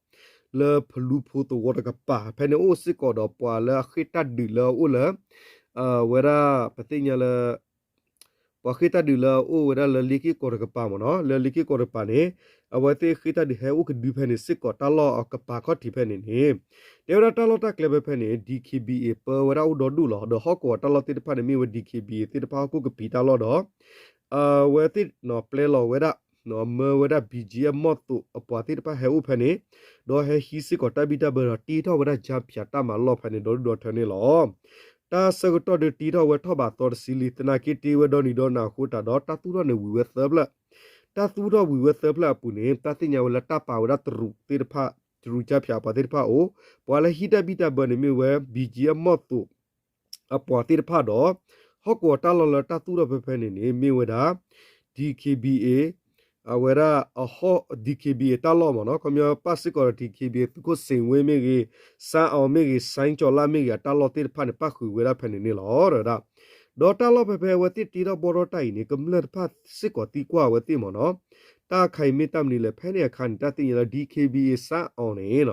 လၢဖလူဖိသဝီတကပၤ ဖဲန့ၣ်အိၣ်စ့ၢ်ကီးဒီးပှၤလၢအဃ့ၢ်တၢ်ဒုးလၢအအိၣ်လၢ ဝဲဒၣ် ပသ့ၣ်ညါလၢ ပှၤဃ့ၢ်တၢ်ဒုးလၢအအိၣ်ဝဲဒၣ်လၢလ့က့ၢ်ကီးတကပၤမ့ၢ်နီၤ လၢလ့က့ၢ်ကီးတကပၤန့ၣ် အဝဲသ့ၣ်ဃ့ၢ်တၢ်ဒုးဟဲအိၣ်ကဒုဖဲန့ၣ်စ့ၢ်ကီး တၢ်လီၢ်အကပၤခီၣ်ထံးဖဲန့ၣ်န့ၣ် တဲဝဲဒၣ်တၢ်လီၢ်တၢ်ကျဲဖဲဖဲန့ၣ် DKBA ပၢဝဲဒၣ်အိၣ်ဒီဒူၣ်လီၤ ဒီးဟီၣ်ကဝီၤတၢ်လီၢ်သ့ၣ်တဖၣ်န့ၣ် မ့ၢ်ဝဲ DKBA သ့ၣ်တဖၣ်ဟီၣ်ခိၣ်ကပံာ်တၢ်လီၢ်ဒီး အဝဲသ့ၣ်ပျဲလီၤဝဲဒၣ် မၢဝဲဒၣ် BGF မီၢ်သိးအပှၤသ့ၣ်တဖၣ်ဟဲအိၣ်ဖဲန့ၣ် ဒီးဟဲဟံးစ့ၢ်ကီးတၢ်ဘံၣ်တၢ်ဘၢဒီးတ့ထီၣ်ဝဲဒၣ် ကၠါဖၠးတၢ်မၤလီၢ်ဖဲန့ၣ် ဒီဒူၣ်ဒီထၢန့ၣ်လီၤ. တၢ်ဆၢကတီၢ်ဒုးတ့ထီၣ်ဝဲထီၣ်ဘးသီတဆံလံ သနာ်က့တ့ဝဲဒီနံၤဒီနၤအဃိသတးဒီး တၢ်သူၣ်ထီၣ်န့ၣ်ဝံၤဝဲသၢဖျၢၣ် တၢ်သူၣ်ထီၣ်ဝံၤဝဲသၢဖျၢၣ်အပူၤန့ၣ် တၢ်သ့ၣ်ညါဝဲလၢတၢ်ပာ်ဝဲဒၣ်တရူးသ့ၣ်တဖၣ် တရူးကၠါဖၠးအပှၤသ့ၣ်တဖၣ်အအိၣ် ပှၤလၢဟံးတၢ်ဘံၣ်တၢ်ဘၢန့ၣ်မ့ၢ်ဝဲ BGF မီၢ်သိး အပှၤသ့ၣ်တဖၣ်ဒီး ဟီၣ်ကဝီၤတၢ်လီၢ်လၢတၢ်သူၣ်ထီၣ်ဖဲဖဲန့ၣ်န့ၣ် မ့ၢ်ဝဲဒၣ် DKBA အဝဲဒၣ်အဟီၣ် DKBA တၢ်လီၢ်မ့ၢ်နီၤ ခီပညီပၣ်စ့ၢ်ကီးဒီး DKBA သုးခိၣ်စ့ၣ်ဝ့မ့ၢ်ဂ့ၤ စၣ်အီၣ်မ့ၢ်ဂ့ၤ စၣ်ကၠီၤလၣ်မ့ၢ်ဂ့ၤ အတၢ်လီၢ်သ့ၣ်တဖၣ်န့ၣ် ပၣ်ဃုာ်ဝဲဒၣ်ဖဲန့ၣ်န့ၣ်လီၤ တဲဝဲဒၣ် ဒီးတၢ်လီၢ်ဖဲဖဲအဝဲသ့ၣ်တ့ထီၣ်ဘီၣ်ထီၣ်တၢ်အံၤန့ၣ် ကမျၢၢ်တဖၣ်စ့ၢ်ကီးသံကွၢ်အဝဲသ့ၣ်မ့ၢ်နီၤ တၢ်အခါအံၤမ့ၢ်တၢ်မနုၤလဲၣ် ဖဲန့ၣ်အခါန့ၣ် တၢ်သ့ၣ်ညါလၢ DKBA စၣ်အီၣ်န့ၣ်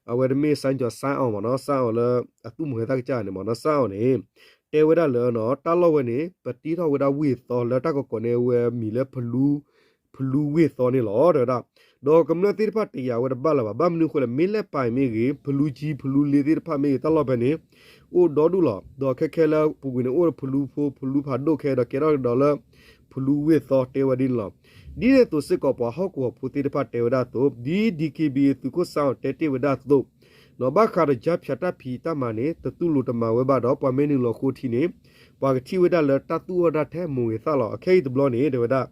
အဝဲတမ့ၢ်စၣ်ကၠီၤ စၣ်အီၣ်မ့ၢ်နီၤ စၣ်အီၣ်လၢအသူၣ်မုာ်ဟဲသၣ်ကစၢ်န့ၣ်မ့ၢ်နီၤ စၣ်အီၣ်န့ၣ် တဲဝဲဒၣ်လၢ တၢ်လီၢ်ဝဲန့ၣ် ပတ့ထီၣ်ဝဲဒၣ်ဝ့ၢ်သီလၢတၢ်ကကိးန့ၢ်ဝဲအမံၤလၢ ဖလူဝ့ၢ်သီန့ၣ်လီၤ တဲဝဲဒၣ် ဒီးကမျၢၢ်သ့ၣ်တဖၣ်တယာ်ဝဲတဘၣ်လၢၤဘၣ် ဘၣ်မနုၤအဃိလဲၣ် မ့ၢ်လဲၣ်ပၢ်အံၤမ့ၢ်ဂ့ၤ ဖလူကၠံ ဖလူလ့သ့ၣ်တဖၣ်မ့ၢ်ဂ့ၤ တၢ်လီၢ်ဖဲန့ၣ် အိၣ်ဒီဒူၣ်လီၤ ဒီးခဲခဲလၢပူၤကွံာ်န့ၣ် အိၣ်ဖလူဖိ ဖလူဖးဒိၣ်ခဲဒီးကဲထီၣ်ကဒီးလၢ ဖလူဝ့ၢ်သီတဲဝဲဒ်န့ၣ်လီၤ. ဒ်န့ၣ်အသိးစ့ၢ်ကီးပှၤဟီၣ်ကဝီၤဖိသ့ၣ်တဖၣ်တဲဝဲဒၣ်အသိး ဒ် DKBA သုးခိၣ်စၣ်အီၣ်တဲတ့ၢ်ဝဲဒၣ်အသိး ဘၣ်ဃးဒီးကၠါဖၠးတၢ်ဖံးတၢ်မၤန့ၣ် တသူၣ်လိာ်တမၤဝဲဘၣ်ဒီး ပှၤမ့ၢ်နုာ်လီၤဃိထံန့ၣ် ပှၤကထံၣ်ဝဲဒၣ်လၢတၢ်သူၣ်အီၣ်ဒၣ်ထဲမိၢ်ဂ့ၤသၣ်လီၤ. အခဲအံၤတဘျီန့ၣ် တဲဝဲဒၣ်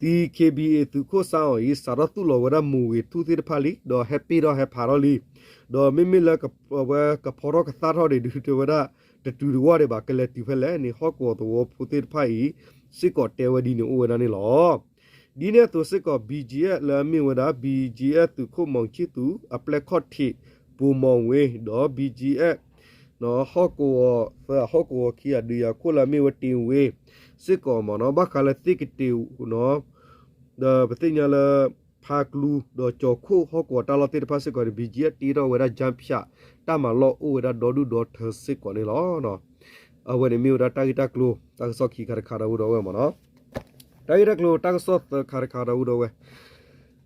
DKBA သုးခိၣ်စၣ်အီၣ်အံၤ စးထီၣ်သူၣ်လီၤဝဲဒၣ်မိၢ်ဂ့ၤထူၣ်သ့ၣ်တဖၣ်လံ ဒီးဟဲပ့ၢ်ထီၣ်ဟဲဖးထီၣ်လံ ဒီးမ့မ့ၢ်လၢအဝဲကဖီထီၣ်ကသၣ်ထီၣ်ဒံးဒုးတဲဝဲဒၣ် တတုၤတဝၢ်ဒံးဘၣ် ကလဲၤတုၤဖဲလဲၣ်န့ၣ် ဟီၣ်ကဝီၤသဝီဖိသ့ၣ်တဖၣ်အံၤ စ့ၢ်ကီးတဲဝဲဒ်န့ၣ်အိၣ်ဝဲဒၣ်န့ၣ်လီၤ. ဒ်န့ၣ်အသိးစ့ၢ်ကီး BGF လၢအမ့ၢ်ဝဲဒၣ် BGF သုးခိၣ်မီၤဆံၣ်သူး အပျဲၢ်ခီၣ်ထံး ပိၤမီၤဝ့ ဒီး BGF ဟီၣ်ကဝီၤသၢ ဟီၣ်ကဝီၤခံ အဒုးယၤခိၣ်လၢအမ့ၢ်ဝဲတ့ၢ်ဝ့ စ့ၢ်ကီးမ့ၢ်နီၤ ဘၣ်ဃးလၢသ့ၣ်ကတ့ၢ်နီၤ ဒီးပသ့ၣ်ညါလၢ ဖးကလူ ဒီးကၠီၤခိၣ်ဟီၣ်ကဝီၤတၢ်လီၢ်သ့ၣ်တဖၣ်စ့ၢ်ကီးန့ၣ် BGF တ့ထီၣ်ဝဲဒၣ် ကၠါဖၠး တၢ်မၤလီၢ်အိၣ်ဝဲဒၣ်ဒီဒူၣ်ဒီထၢစ့ၢ်ကီးန့ၣ်လီၤ. အဝဲန့ၣ်မ့ၢ်ဝဲဒၣ်တၢ်ဂ့ၢ်တၢ်ကျိၤ တၢ်ကစီၣ်ခံခါတခါဒီပုၢ်ဒီဝဲၢ်မ့ၢ်နီၤ တၢ်ဂ့ၢ်တၢ်ကျိၤတၢ်ကစီၣ်သၢခါတခါဒီပုၢ်ဒီဝဲၢ်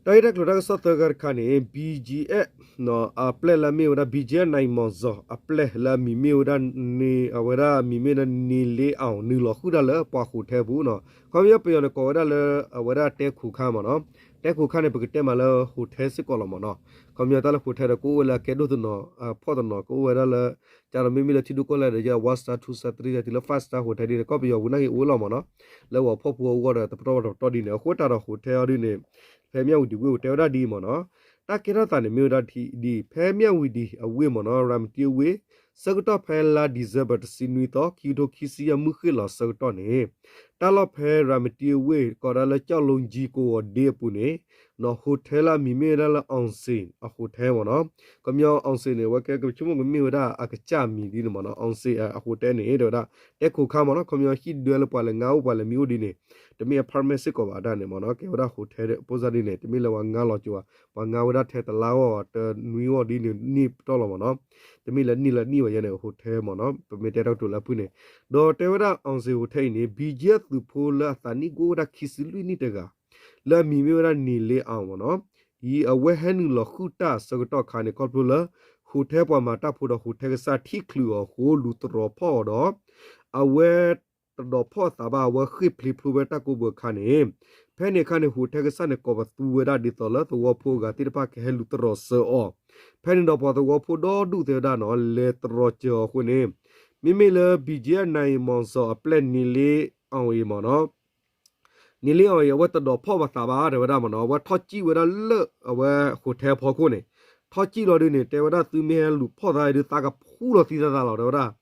တၢ်ဂ့ၢ်တၢ်ကျိၤတၢ်ကစီၣ်သၢခါတခါန့ၣ် BGF အပျဲၢ်လၢအမ့ၢ်ဝဲဒၣ် BGF နံၤမီၤစီၤ အပျဲၢ်လၢအမံၤမ့ၢ်ဝဲဒၣ် အဝဲဒၣ်အမံၤမ့ၢ်ဒၣ် နံၤလ့အီၤ နုာ်လီၤဃုာ်တၢ်လၢပှၤ hotel ပူၤနီၤ ခီပညီပယီၤန့ၣ်ကိးဝဲဒၣ်လၢ အဝဲဒၣ်တဲခိၣ်ခါမ့ၢ်နီၤ တဲခိၣ်ခါန့ၣ် ပကတဲမးလၢ hotel စ့ၢ်ကီးလီၤမ့ၢ်နီၤ ခီပညီတၢ်လၢ hotel ဒီးကအိၣ်ဝဲလၢအကဲဒိၣ်တနီၤ ဖှီၣ်တနီၤ ကအိၣ်ဝဲဒၣ်လၢ ကဒီးမ့မ့ၢ်လၢထံဒိၣ်ကီၢ်လဲၢ်ဒီး one star two star three star တုၤလၢ five star hotel ဒ်န့ၣ် ကီၢ်ပယီၤပူၤနာ်က့အိၣ်လီၤမ့ၢ်နီၤ လၢပှၤဖှီၣ်ဖိအဂီၢ်ဒီး တပတီၢ်တပတီၢ်ဒ်န့ၣ် အဃိသတးဒီး hotel အီၤဒ်န့ၣ် ဖဲမၠၣ်ဝတံၤဝ့ၢ်အိၣ်တဲဝဲဒၣ်ဒ်အံၤမ့ၢ်နီၤ တၢ်ကဲထီၣ်သးန့ၣ်မ့ၢ်ဝဲဒၣ်ဒ် ဖဲမၠၣ်ဝတံၤအဝ့ၢ်မ့ၢ်နီၤ ရၤမတံအဝ့ၢ် ဆၢကတီၢ်ဖဲလါ December တဆံနွံသီ ခံကထိခံဆံယဲၢ် မုၢ်ဃ့ၢ်လီၤဆၢကတီၢ်န့ၣ် တၢ်လီၢ်ဖဲရၤမတံအဝ့ၢ် ကိးဒၣ်လၢကၠီၣ်လိကၠံကဝီၤဒ့အပူၤန့ၣ် နီၣ် hotel လၢအမံၤမ့ၢ်ဝဲဒၣ်လၢ အောင်ဇေယျ အ hotel မ့ၢ်နီၣ်. ခီပညီ အောင်ဇေယျ န့ၣ် အဝဲကဲကဆိကမိၣ်ကမ့ၢ်ဝဲဒၣ်အကစၢ်မံၤဒ်န့ၣ်မ့ၢ်နီၣ်. အောင်ဇေယျ အ hotel န့ၣ် တဲဝဲဒၣ် တဲခိးခါမ့ၢ်နီၣ်. ခီပညီဟံၣ်ဒွဲလၢပှၤလဲၤငါအိၣ် ပှၤလဲၤမံအိၣ်ဒ်န့ၣ် တမ့ၢ် apartment စ့ၢ်ကီးဘၣ်ဒၣ်န့ၣ်မ့ၢ်နီၣ်. ကဲဝဲဒၣ် hotel ဖိစၢ်ဒ်န့ၣ် တမ့ၢ်လၢပှၤငါလီၤကၠိဘၣ်, ပှၤငါဝဲဒၣ်ထဲတလါဂီၢ် တနွံဂီၢ်ဒ်န့ၣ် န့ၢ်ပတီၢ်လီၤမ့ၢ်နီၣ်. တမ့ၢ်လၢနံၣ်လၢနံၣ်ဘၣ်ယဲန့ၣ် hotel မ့ၢ်နီၣ်. ပမ့ၢ်တဲတၢ်ကတိၤလၢအဖုၣ်န့ၣ် ဒီးတဲဝဲဒၣ် အောင်ဇေယျ hotel အံၤန့ၣ် ဘံၣ်ကၠံအသုးဖိလၢအသးနံၣ်ကအိၣ်ဝဲဒၣ်ခံဆံလွံၢ်နံၣ်တဂၤ လၢအမံၤမ့ၢ်ဝဲဒၣ် န့ၣ်လ့အီၤ မ့ၢ်နီၣ်. အံၤအဝဲဟဲနုာ်လီၤဃုာ်တၢ်အဆၢကတီၢ်အခါန့ၣ် ခီဖျိလၢ hotel ပှၤမၤတၢ်ဖိဒီး hotel ကစၢ်ထံၣ်ချုးအီၤအဃိ လူၤတရီးဖီၣ်အီၤဒီး အဝဲတဒီးဖီၣ်အသးဘၣ် အဝဲဃ့ၢ်ဖျ့ဖျိဝဲတၢ်ကိးပူၤအခါန့ၣ် ဖဲန့ၣ်အခါန့ၣ် hotel ကစၢ်န့ၣ် ကိးပသူဝဲဒၣ်ဒ်သိးလၢသဝီဖိအဂၤသ့ၣ်တဖၣ်ကဟဲလူၤတရီးစၢၤအီၤ. ဖဲန့ၣ်ဒီးပှၤသဝီဖိဒီဒူၣ်တဲဝဲဒၣ်နီၣ် လဲၤတရီးစၢၤအီၤအဃိန့ၣ် မ့မ့ၢ်လၢ ဘံၣ်ကၠံ အနၤအံၤမီၤစီၤအပျဲၢ် န့ၣ်လ့အီၤအံၤမ့ၢ်နီၣ် န့ၣ်လ့အီၤအံၤ အဝဲတဒီးဖီၣ်ဘၣ်သးဘၣ် တဲဝဲဒၣ်မ့ၢ်နီၣ်. အဝဲထီၣ်စံၣ်ဝဲဒၣ်လၢအဝဲ hotel ဖီခိၣ်န့ၣ် ထီၣ်စံၣ်လီၤဒ်န့ၣ် တဲဝဲဒၣ် သုမ့ၢ်ဟဲလူၤဖီၣ်သးဒ် သးကဖူလီၤသံသးသးလီၤ တဲဝဲဒၣ်.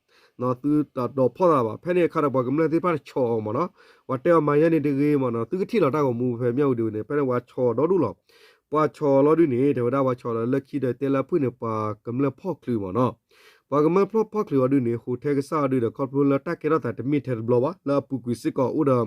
သုတဒီးဖီၣ်သးဘၣ်. ဖဲန့ၣ်အခါဒီးပှၤကမျၢၢ်သ့ၣ်တဖၣ်တဆီၣ်အီၤမ့ၢ်နီၣ်. ပှၤတဲအီၤမၤယဲန့ၣ်တဂ့ၤမ့ၢ်နီၣ်. သုကထံၣ်လီၤတၢ်ဂီၤမူဖဲမၠၣ်ဝတံၤဒ်န့ၣ် ဖဲန့ၣ်ပှၤဆီၣ်အီၤဒီဒူၣ်လီၤ. ပှၤဆီၣ်အီၤလီၤဒ်န့ၣ် တဲဝဲဒၣ် ပှၤဆီၣ်လီၤလၢခံဒီးတဲလၢအဖုၣ်န့ၣ် ပှၤကမျၢၢ်ဖီၣ်ချုးမ့ၢ်နီၣ်. ပှၤကမျၢၢ်ဖီၣ်ချုးအီၤဒ်န့ၣ် hotel ကစၢ်အီၤဒ်ဒီး ခီဖျိလၢတၢ်ကဲထီၣ်သးတမ့ၢ်ထဲတဘျီဘၣ် လၢအပူၤကွံာ်စ့ၢ်ကီးအိၣ်ဒီး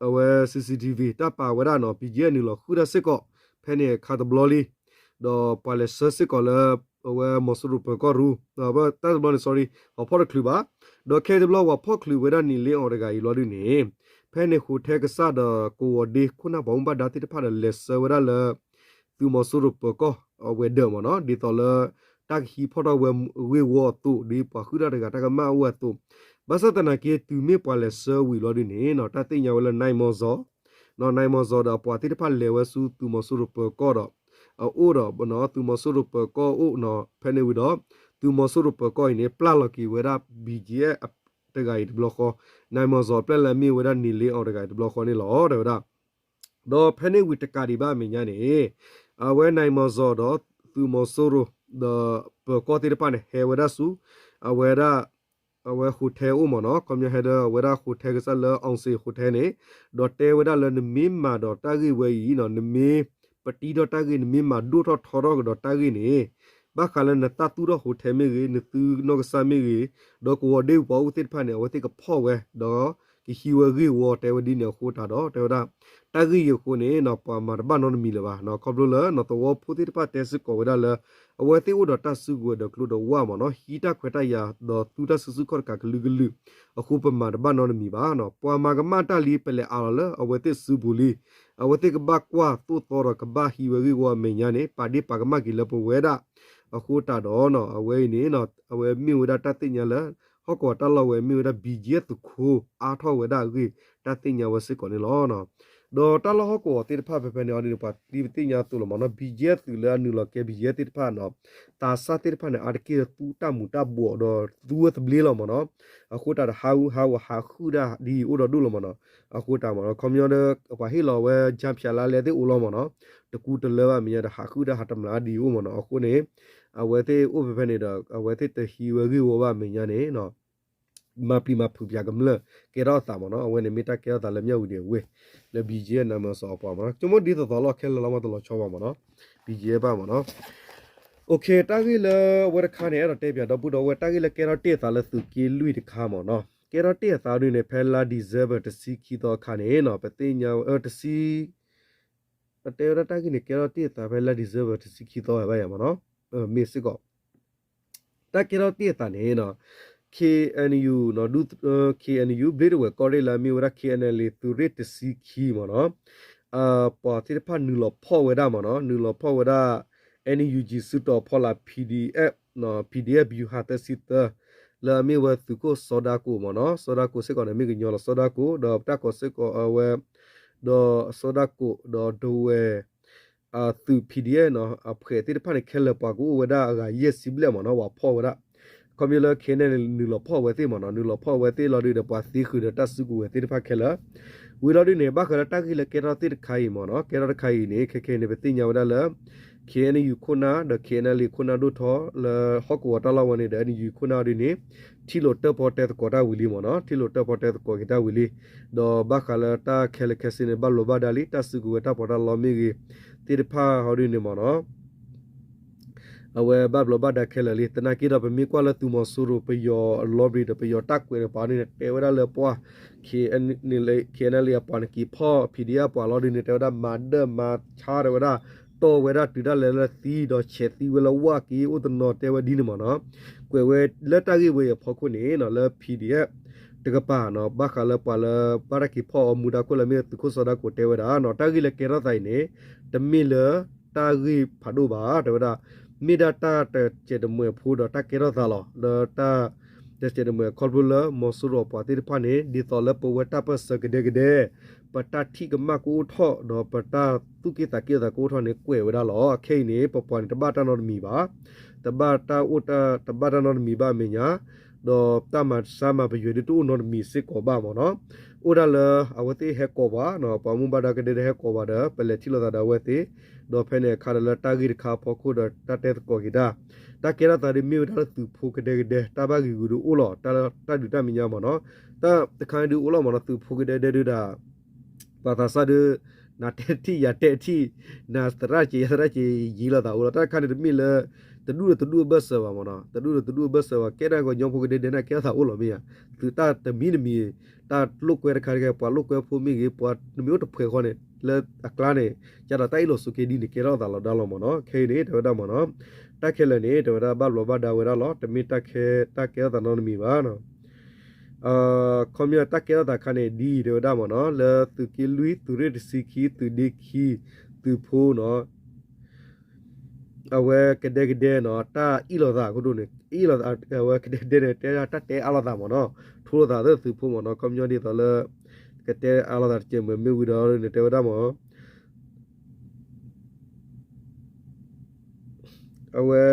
အဝဲ CCTV တၢ်ပာ်ဝဲဒၣ်နီၣ် ဘံၣ်ကၠံ နုာ်လီၤဃုာ်တၢ်စ့ၢ်ကီး ဖဲန့ၣ်အခါတဘျီလံ. ဒီးပှၤလဲၤဆှၢစ့ၢ်ကီးလၢ အဝဲမီၤစိရိၤပၢၤကီၢ်ရူ တၢ်တဘျီန့ၣ် sorry ပှၤဖီၣ်တချုးဘၣ်. ဒီးခဲအံၤတဘျီပှၤဖီၣ်ချုးဝဲဒၣ် န့ၣ်လ့အီၤတဂၤအံၤလီၤဒ်န့ၣ် ဖဲန့ၣ် hotel ကစၢ်ဒီးကဝီၤဒ့ခိၣ်နၢ်ပှၤမူဘၣ်ဒါသ့ၣ်တဖၣ်ဒီးလဲၤဆှၢဝဲဒၣ်လၢ သုးမီၤစိရိၤပၢၤကီၢ်အဝဲၤဒၢးမ့ၢ်နီၣ် ဒ်သိးလၢ တၢ်ကဟံးဖီၣ်ထီၣ်ဝဲဂ့ၢ်ဝီအသိး ဒ်ပှၤဃုာ်တၢ်တဂၤတၢ်ကမၣ်အိၣ်ဝဲအသိး, ဘၣ်ဆၣ်သနာ်က့ တုၤမ့ၢ်ပှၤလဲၤဆှၢဝံၤလီၤဒ်န့ၣ်နီၣ် တၢ်သ့ၣ်ညါဝဲလၢ နၢၣ်မီၤစီၤ နီၣ် နၢၣ်မီၤစီၤဒီးအပှၤသ့ၣ်တဖၣ်လဲၤဝဲဆူသုးမီၤစိရိၤပၢၤကီၢ်ဒီး အအိၣ်ဒီး သုးမီၤစိရိၤပၢၤကီၢ်အိၣ်နီၣ် ဖဲန့ၣ်ဝံၤဒီး သုးမီၤစိရိၤပၢၤကီၢ်အံၤန့ၣ် ပျၢ်လီၤက့ၤဝဲဒၣ် ဘံၣ်ကၠံ တဂၤအံၤတဘျီဃီ, နၢၣ်မီၤစီၤအပျဲၢ်လၢအမ့ၢ်ဝဲဒၣ် န့ၣ်လ့အီၤတဂၤအံၤတဘျီဃီန့ၣ်လီၤ တဲဝဲဒၣ်. ဒီးဖဲန့ၣ်ဝံၤတကးဒံးဘၣ်အမဲာ်ညါန့ၣ် အဝဲနၢၣ်မီၤစီၤဒီးသုးမီၤစိရိၤ ဒီးပၢၤကီၢ်သ့ၣ်တဖၣ်န့ၣ် ဟဲဝဲဒၣ်ဆူ အဝဲဒၣ် အဝဲ hotel အိၣ်မ့ၢ်နီၣ်, ခီပညီဟဲဒီးအဝဲဒၣ် hotel ကစၢ်လၢ အောင်ဇေယျ hotel န့ၣ်, ဒီးတဲဝဲဒၣ်လၢနမ့ၢ်မၤဒီးတၢ်ဂ့ၢ်ဝဲအံၤနီၣ်, နမ့ၢ်ပတံထီၣ်တၢ်ဂ့ၢ် နမ့ၢ်မၤဒိၣ်ထီၣ်ထီထီၣ်ကဒီးတၢ်ဂ့ၢ်န့ၣ်, ဘၣ်ဃးလၢနသးသူၣ်ထီၣ် hotel မ့ၢ်ဂ့ၤ, နသုနီၢ်ကစၢ်မ့ၢ်ဂ့ၤ, ဒီးကဝီၤဒ့ပူၤပှၤအိၣ်သ့ၣ်တဖၣ်န့ၣ် အဝဲသ့ၣ်ကဖီၣ်ဝဲ, ဒီးကဟံးဝဲဂ့ၢ်ဝီ တဲဝဲဒ်န့ၣ်အဃိသတးဒီး တဲဝဲဒၣ် တၢ်ဂ့ၢ်အံၤအဃိန့ၣ်နီၣ် ပှၤမၤတဘၣ်နီတမံၤလၢၤဘၣ်, ခီဖျိလၢနီၣ် သဝီဖိသ့ၣ်တဖၣ်တဲစ့ၢ်ကီးဝဲဒၣ်လၢ အဝဲသ့ၣ်အိၣ်ဒီးတၢ်စုကဝဲၤဒီးကျိဒီးဝၣ်မ့ၢ်နီၣ်, ဟံးတၢ်ခွဲးတၢ်ယာ်ဒီးသူတၢ်စုဆူၣ်ခီၣ်တကးကလုာ်ကလုာ်, အဃိပမၤတဘၣ်နီတမံၤဘၣ်နီၣ်, ပှၤမၤကမၣ်တၢ်လံ ပလဲၤအးလီၤလၢအဝဲသ့ၣ်စုပူၤလံ, အဝဲသ့ၣ်ကဘၣ်ကွၢ်သိၣ်သီဒီးကဘၣ်ဟံးဝဲဂ့ၢ်ဝီအမဲာ်ညါန့ၣ် ပာ်ဒ့ၣ်ပာ်ကမၣ်က့ၤလၢပဝဲဒၣ်, အဃိသတးဒီးနီၣ် အဝဲအံၤန့ၣ် အဝဲမ့ၢ်ဝဲဒၣ်တၢ်သ့ၣ်ညါလၢ ဟီၣ်ကဝီၤတၢ်လီၢ်ဝဲမ့ၢ်ဝဲဒၣ် ဘံၣ်ကၠံ သုးခိၣ်အါထီၣ်ဝဲဒၣ်အဂ့ၢ် တၢ်သ့ၣ်ညါဝဲစ့ၢ်ကီးန့ၣ်လီၤ. ဒီးတၢ်လီၢ်ဟီၣ်ကဝီၤသ့ၣ်တဖၣ်ဖဲဖဲန့ၣ်အီၤဒ်န့ၣ် ပှၤသံပသ့ၣ်ညါအသိးလီၤမ့ၢ်နီၣ်, ဘံၣ်ကၠံ သုးလၢအနုာ်လီၤကဲ ဘံၣ်ကၠံ သ့ၣ်တဖၣ်နီၣ်, သးစၢ်သ့ၣ်တဖၣ်န့ၣ် အါတက့ၢ်သူတၢ်မူၤတၢ်ဘှီးဒီးသူဝဲသဘျ့လီၤမ့ၢ်နီၣ်, အဃိသတးဒီးဟးဂူာ်ဟးဂီၤ ဟးဃုာ်တၢ်ဒ်အံၤအိၣ်ဒီးဒိၣ်လီၤမ့ၢ်နီၣ်, အဃိသတးမ့ၢ်နီၣ် ခီပညီဒီး ပှၤဟ့ၣ်လီၤဝဲ ကၠါဖၠးလါလဲသ့ၣ်အိၣ်လီၤမ့ၢ်နီၣ်, တကူတလၢဘၣ်မဲာ်ညါဒီးဟးဃုာ်တၢ်ဟးတမျးဒ်အံၤအိၣ်မ့ၢ်နီၣ်, အဃိန့ၣ် အဝဲသ့ၣ်အိၣ်ဖဲဖဲန့ၣ်ဒီး အဝဲသ့ၣ်တဟံးဝဲဂ့ၢ်ဝီဘၣ်မဲာ်ညါန့ၣ် မၤပျံၤမၤဖုးပၠးကမျၢၢ် ကဲထီၣ်အသးမ့ၢ်နီၢ်, အဝဲန့ၣ်မ့ၢ်တၢ်ကဲထီၣ်သးလၢမၠၣ်ဝတံၤအဝ့ၢ် လၢ ဘံၣ်ကၠံ နၢၣ်မီၤစီၤအပှၤမ့ၢ်နီၢ်, ဆိကမိၣ်ဒ်သိးသိးလီၢ်ခဲလၢာ်လီၤမ့ၢ်တလီၤဆီဘၣ်မ့ၢ်နီၢ်, ဘံၣ်ကၠံ ဘၣ်မ့ၢ်နီၢ်, တၢ်ဂ့ၢ်လၢအဝဲတခါန့ၣ် အဲၣ်ဒိးတဲပၠးဒီပုၢ်ဒီဝဲၢ် တၢ်ဂ့ၢ်လၢကဲထီၣ်တ့ၢ်အသးလၢသုးက့လွံၢ်တခါမ့ၢ်နီၢ်, ကဲထီၣ်တ့ၢ်အသးဒ်န့ၣ် ဖဲလါ December တဆံခံသီအခါန့ၣ် ပသ့ၣ်ညါ တဆံ အတဲဝဲဒၣ်တၢ်ဂ့ၢ်န့ၣ် ကဲထီၣ်တ့ၢ်အသးဖဲလါ December တဆံခံသီဘၣ်ယၤမ့ၢ်နီၢ်, မ့ၢ်စ့ၢ်ကီး တၢ်ကဲထီၣ်တ့ၢ်အသးန့ၣ် KNU နီၢ် ဒူ KNU ဘျ့ဒဝဲၢ်ကီၢ်ရ့ၣ်လၢအမ့ၢ်ဝဲဒၣ် KNLA သုးရ့ၣ်တဆံခံမ့ၢ်နီၢ်, ပှၤသ့ၣ်တဖၣ်နုာ်လီၤဖီၣ်ဝဲဒၣ်မ့ၢ်နီၢ်, နုာ်လီၤဖီၣ်ဝဲဒၣ် NUG စုတီၤဖီလာ် PDF နီၢ် PDF ဗျူဟာ သၢဆံသၢ လၢအမ့ၢ်ဝဲသုးခိၣ်စီၤဒၤကိာ်မ့ၢ်နီၢ်, စီၤဒၤကိာ်စ့ၢ်ကီးန့ၣ် မ့ၢ်ကညီလီၤ စီၤဒၤကိာ် ဒီးတၢ်ကိးစ့ၢ်ကီးအဝဲ ဒီးစီၤဒၤကိာ် ဒီးဒဝဲၢ် သုး PDF နီၢ် အဖှဲးသ့ၣ်တဖၣ်န့ၣ် ခဲလၢာ်ပှၤကအိၣ်ဝဲဒၣ်အဂၤယဲၢ်ဆံဘျဲၣ်မ့ၢ်နီၢ်, ပှၤဖီၣ်ဝဲဒၣ် ခီပညီလၢ KNLA နုာ်လီၤဖီၣ်ဝဲသ့ၣ်မ့ၢ်နီၢ်, နုာ်လီၤဖီၣ်ဝဲသ့ၣ်လီၤဒုးဒီး ပှၤသ့ဃုာ်ဒီးတၢ်စုကဝဲၤသ့ၣ်တဖၣ်ခဲလၢာ်, ဝံၤလီၤဒုးန့ၣ် ဘၣ်ဃးလၢတၢ်ဂ့ၢ်လၢကဲထီၣ်တ့ၢ်တခါအံၤမ့ၢ်နီၢ်, ကဲထီၣ်တခါအံၤန့ၣ် ခဲခဲအံၤန့ၣ် ပသ့ၣ်ညါဝဲဒၣ်လၢ ခ့ၣ်အဲၣ်ယူၣ်ခိၣ်နၢ် ဒီး ခ့ၣ်အဲၣ်ယူၣ်လ် ခိၣ်နၢ်ဒိၣ်ထီၣ်လၢဟီၣ်ကဝီၤတၢ်လီၢ်ဝဲန့ၣ်ဒီး အဲၣ်ယူၣ်လ် ခိၣ်နၢ်ဒ်န့ၣ် ထံၣ်လိာ်တၢၣ်ပီၣ်တဲသကိးတၢ်ဝံၤလံမ့ၢ်နီၤ, ထံၣ်လိာ်တၢၣ်ပီၣ်တဲသကိးက့ၤတၢ်ဝံၤလံ, ဒီးဘၣ်ဃးလၢတၢ်ခဲလၢာ်ခဲဆ့န့ၣ် ဘၣ်ဘျီးဘၣ်ဒါလံ တၢ်စုကဝဲၤတၢ်ပီးတၢ်လီမ့ၢ်ဂ့ၤ သ့ၣ်တဖၣ်ဟီဒ်န့ၣ်မ့ၢ်နီၤ အဝဲဘၣ်ဘျီးဘၣ်ဒါခဲလၢာ်လံ. သနာ်က့ဒီးပမ့ၢ်ကွၢ်လၢသုးမီၤစိရိၤပယီၤအလီဘျံးဒီး ပယီၤတၢ်ကွဲးတပၤဒ်န့ၣ် တဲဝဲဒၣ်လၢပှၤ ခ့ၣ်အဲၣ်ယူၣ်လ် အပှၤန့ၣ်က့ၤဖီၣ် ဖံၣ်ဒံၣ်အပှၤလီၤဒ်န့ၣ် တဲဝဲဒၣ်မၤဒၢၣ်မၤဆါတဲဝဲဒၣ် တီၢ်ဝဲဒၣ်တုၤဒၣ်လဲာ်လၢသံဒီးဆဲးသံဝဲလၢဝၣ်က့ၤအိၣ်တနီၤတဲဝဲဒ်န့ၣ်မ့ၢ်နီၤ. ကွဲးဝဲလၢတၢ်ဂ့ၢ်ဝဲအံၤအဖီခိၣ်န့ၣ် လၢ ဖံၣ်ဒံၣ်အ တကပၤနီၤ ဘၣ်ဃးလၢပှၤလၢဘၣ်တၢ်က့ၤဖီၣ်အီၤမူဒါခိၣ်လၢမ့ၢ်သုးခိၣ်စီၤဒၣ်ကိာ်တဲဝဲဒၣ်နီၤ တၢ်ဂ့ၢ်လၢကဲထီၣ်သးအံၤန့ၣ် တမ့ၢ်လၢတၢ်ဂ့ၢ်ဖးဒိၣ်ဘၣ် တဲဝဲဒၣ် မ့ၢ်ဒၣ်တၢ်တစဲးတမှဲၤဖိဒီးတၢ်ကဲထီၣ်သးလီၤ. လၢတၢ်တစဲးတမှဲၤခီဖျိလၢမီၤစိရိၤအပှၤသ့ၣ်တဖၣ်န့ၣ် ဒ်သိးလၢပဝဲတၢ်ပၢၢ်ဆၢကဒဲကဒဲ ပတၢ်ထံၣ်ကမၣ်ကအိၣ်ထီၣ် ဒီးပတၢ်သူၣ်က့ၣ်သးက့ၣ်အသးကအိၣ်ထီၣ်န့ၣ် ကွဲးဝဲဒၣ်လီၤ. ခဲအံၤန့ၣ် ပပှၤန့ၣ် တဘၣ်တၢ်နီတမံၤဘၣ်, တဘၣ်တၢ်အိၣ်တၢ် တဘၣ်တၢ်နီတမံၤဘၣ်အမဲာ်ညါ ဒီးတၢ်မၤဆါမၤပယွဲဒ်တအိၣ်နီတမံၤစ့ၢ်ကီးဘၣ်မ့ၢ်နီၤ. အိၣ်ဒၣ်လၢအဝဲသ့ၣ်ဟဲကိးပှၤနီၤ ပှၤမူဘၣ်ဒါကဒဲဒဲဟဲကိးပှၤဒီး ပလဲၤထံၣ်လိာ်သးဒီးအဝဲသ့ၣ်, ဒီးဖဲန့ၣ်အခါဒီးလၢတၢ်ဂ့ၢ်တခါအဖီခိၣ်ဒီးတၢ်တဲသကိးက့ၤတၢ်, တၢ်ကဲထီၣ်သးဒ်မ့ၢ်ဝဲဒၣ်လၢသုးဖိကဒဲကဒဲ တၢ်ဘၣ်ဂံာ်ဂူာ်ဒုးအိၣ်လီၤ, တၢ်ဒုးတၢ်မဲာ်ညါမ့ၢ်နီၤ, တၢ်တခါဒုးအိၣ်လီၤမ့ၢ်နီၤ သုးဖိကဒဲဒဲဒုးဒၣ် ပှၤသးစၢ်ဒုး နၤတဲတထံၣ်ယၤတဲတထံၣ်, နသရၣ်ကဲယသရၣ်ကဲယံာ်လိာ်သးအိၣ်လီၤ. တၢ်တခါန့ၣ်တမ့ၢ်လၢ တဒူၣ်ဒီးတဒူၣ်အဘၢၣ်စၢၤဘၣ်မ့ၢ်နီၤ, တဒူၣ်ဒီးတဒူၣ်အဘၢၣ်စၢၤဘၣ် ကဲဒၣ်ကညီဖိကဒဲဒဲန့ၣ်ကဲထီၣ်သးအိၣ်လီၤမ့ၢ်ဧါ, သုးတၢ်တမံၤတမံၤ, တၢ်လိာ်ကွဲတခါတခါ ပှၤလိာ်ကွဲဖိမ့ၢ်ဂ့ၤ ပှၤတမံၤအိၣ်တဖှဲးဃီန့ၣ် လၢအကျါန့ၣ် ကဒီးတၢ်အ့ၣ်လိာ်ဆိးက့ဒ်န့ၣ် ကဲထီၣ်သးလီၤဒါလီၤမ့ၢ်နီၤ. ခဲအံၤန့ၣ် တဲဝဲဒၣ်မ့ၢ်နီၤ, တၢ်ခဲလၢာ်န့ၣ် တဲဝဲဒၣ်ဘၣ်ဘျီးဘၣ်ဒါဝဲဒၣ်လီၤ, တမ့ၢ်တၢ်ခဲ တၢ်ကဲထီၣ်သးနီတမံၤဘၣ်နီၤ. ခီပညီတၢ်ကဲထီၣ်သးခါန့ၣ် ဒ်အံၤတဲဝဲဒၣ်မ့ၢ်နီၤ, လၢသုးက့လွံၢ် သုးရ့ၣ်တဆံခံ သုးဒ့ခံ သုးဖိနီၤ, အဝဲကဒဲကဒဲနီၤ တၢ်အ့ၣ်လိာ်သးအခိၣ်ဒိၣ်န့ၣ် အ့ၣ်လိာ်သး အဝဲကဒဲကဒဲန့ၣ် တဲဒၣ်တၢ်တဲအါလိာ်သးမ့ၢ်နီၤ, ထိလိာ်သးသုးဖိမ့ၢ်နီၤ, ခီပညီဒ်သိးလၢ ကတဲအါလိာ်သးတစဲးမ့ၢ်မ့ၢ်ဝံၤဒီးန့ၣ် တဲဝဲဒၣ်မ့ၢ် အဝဲ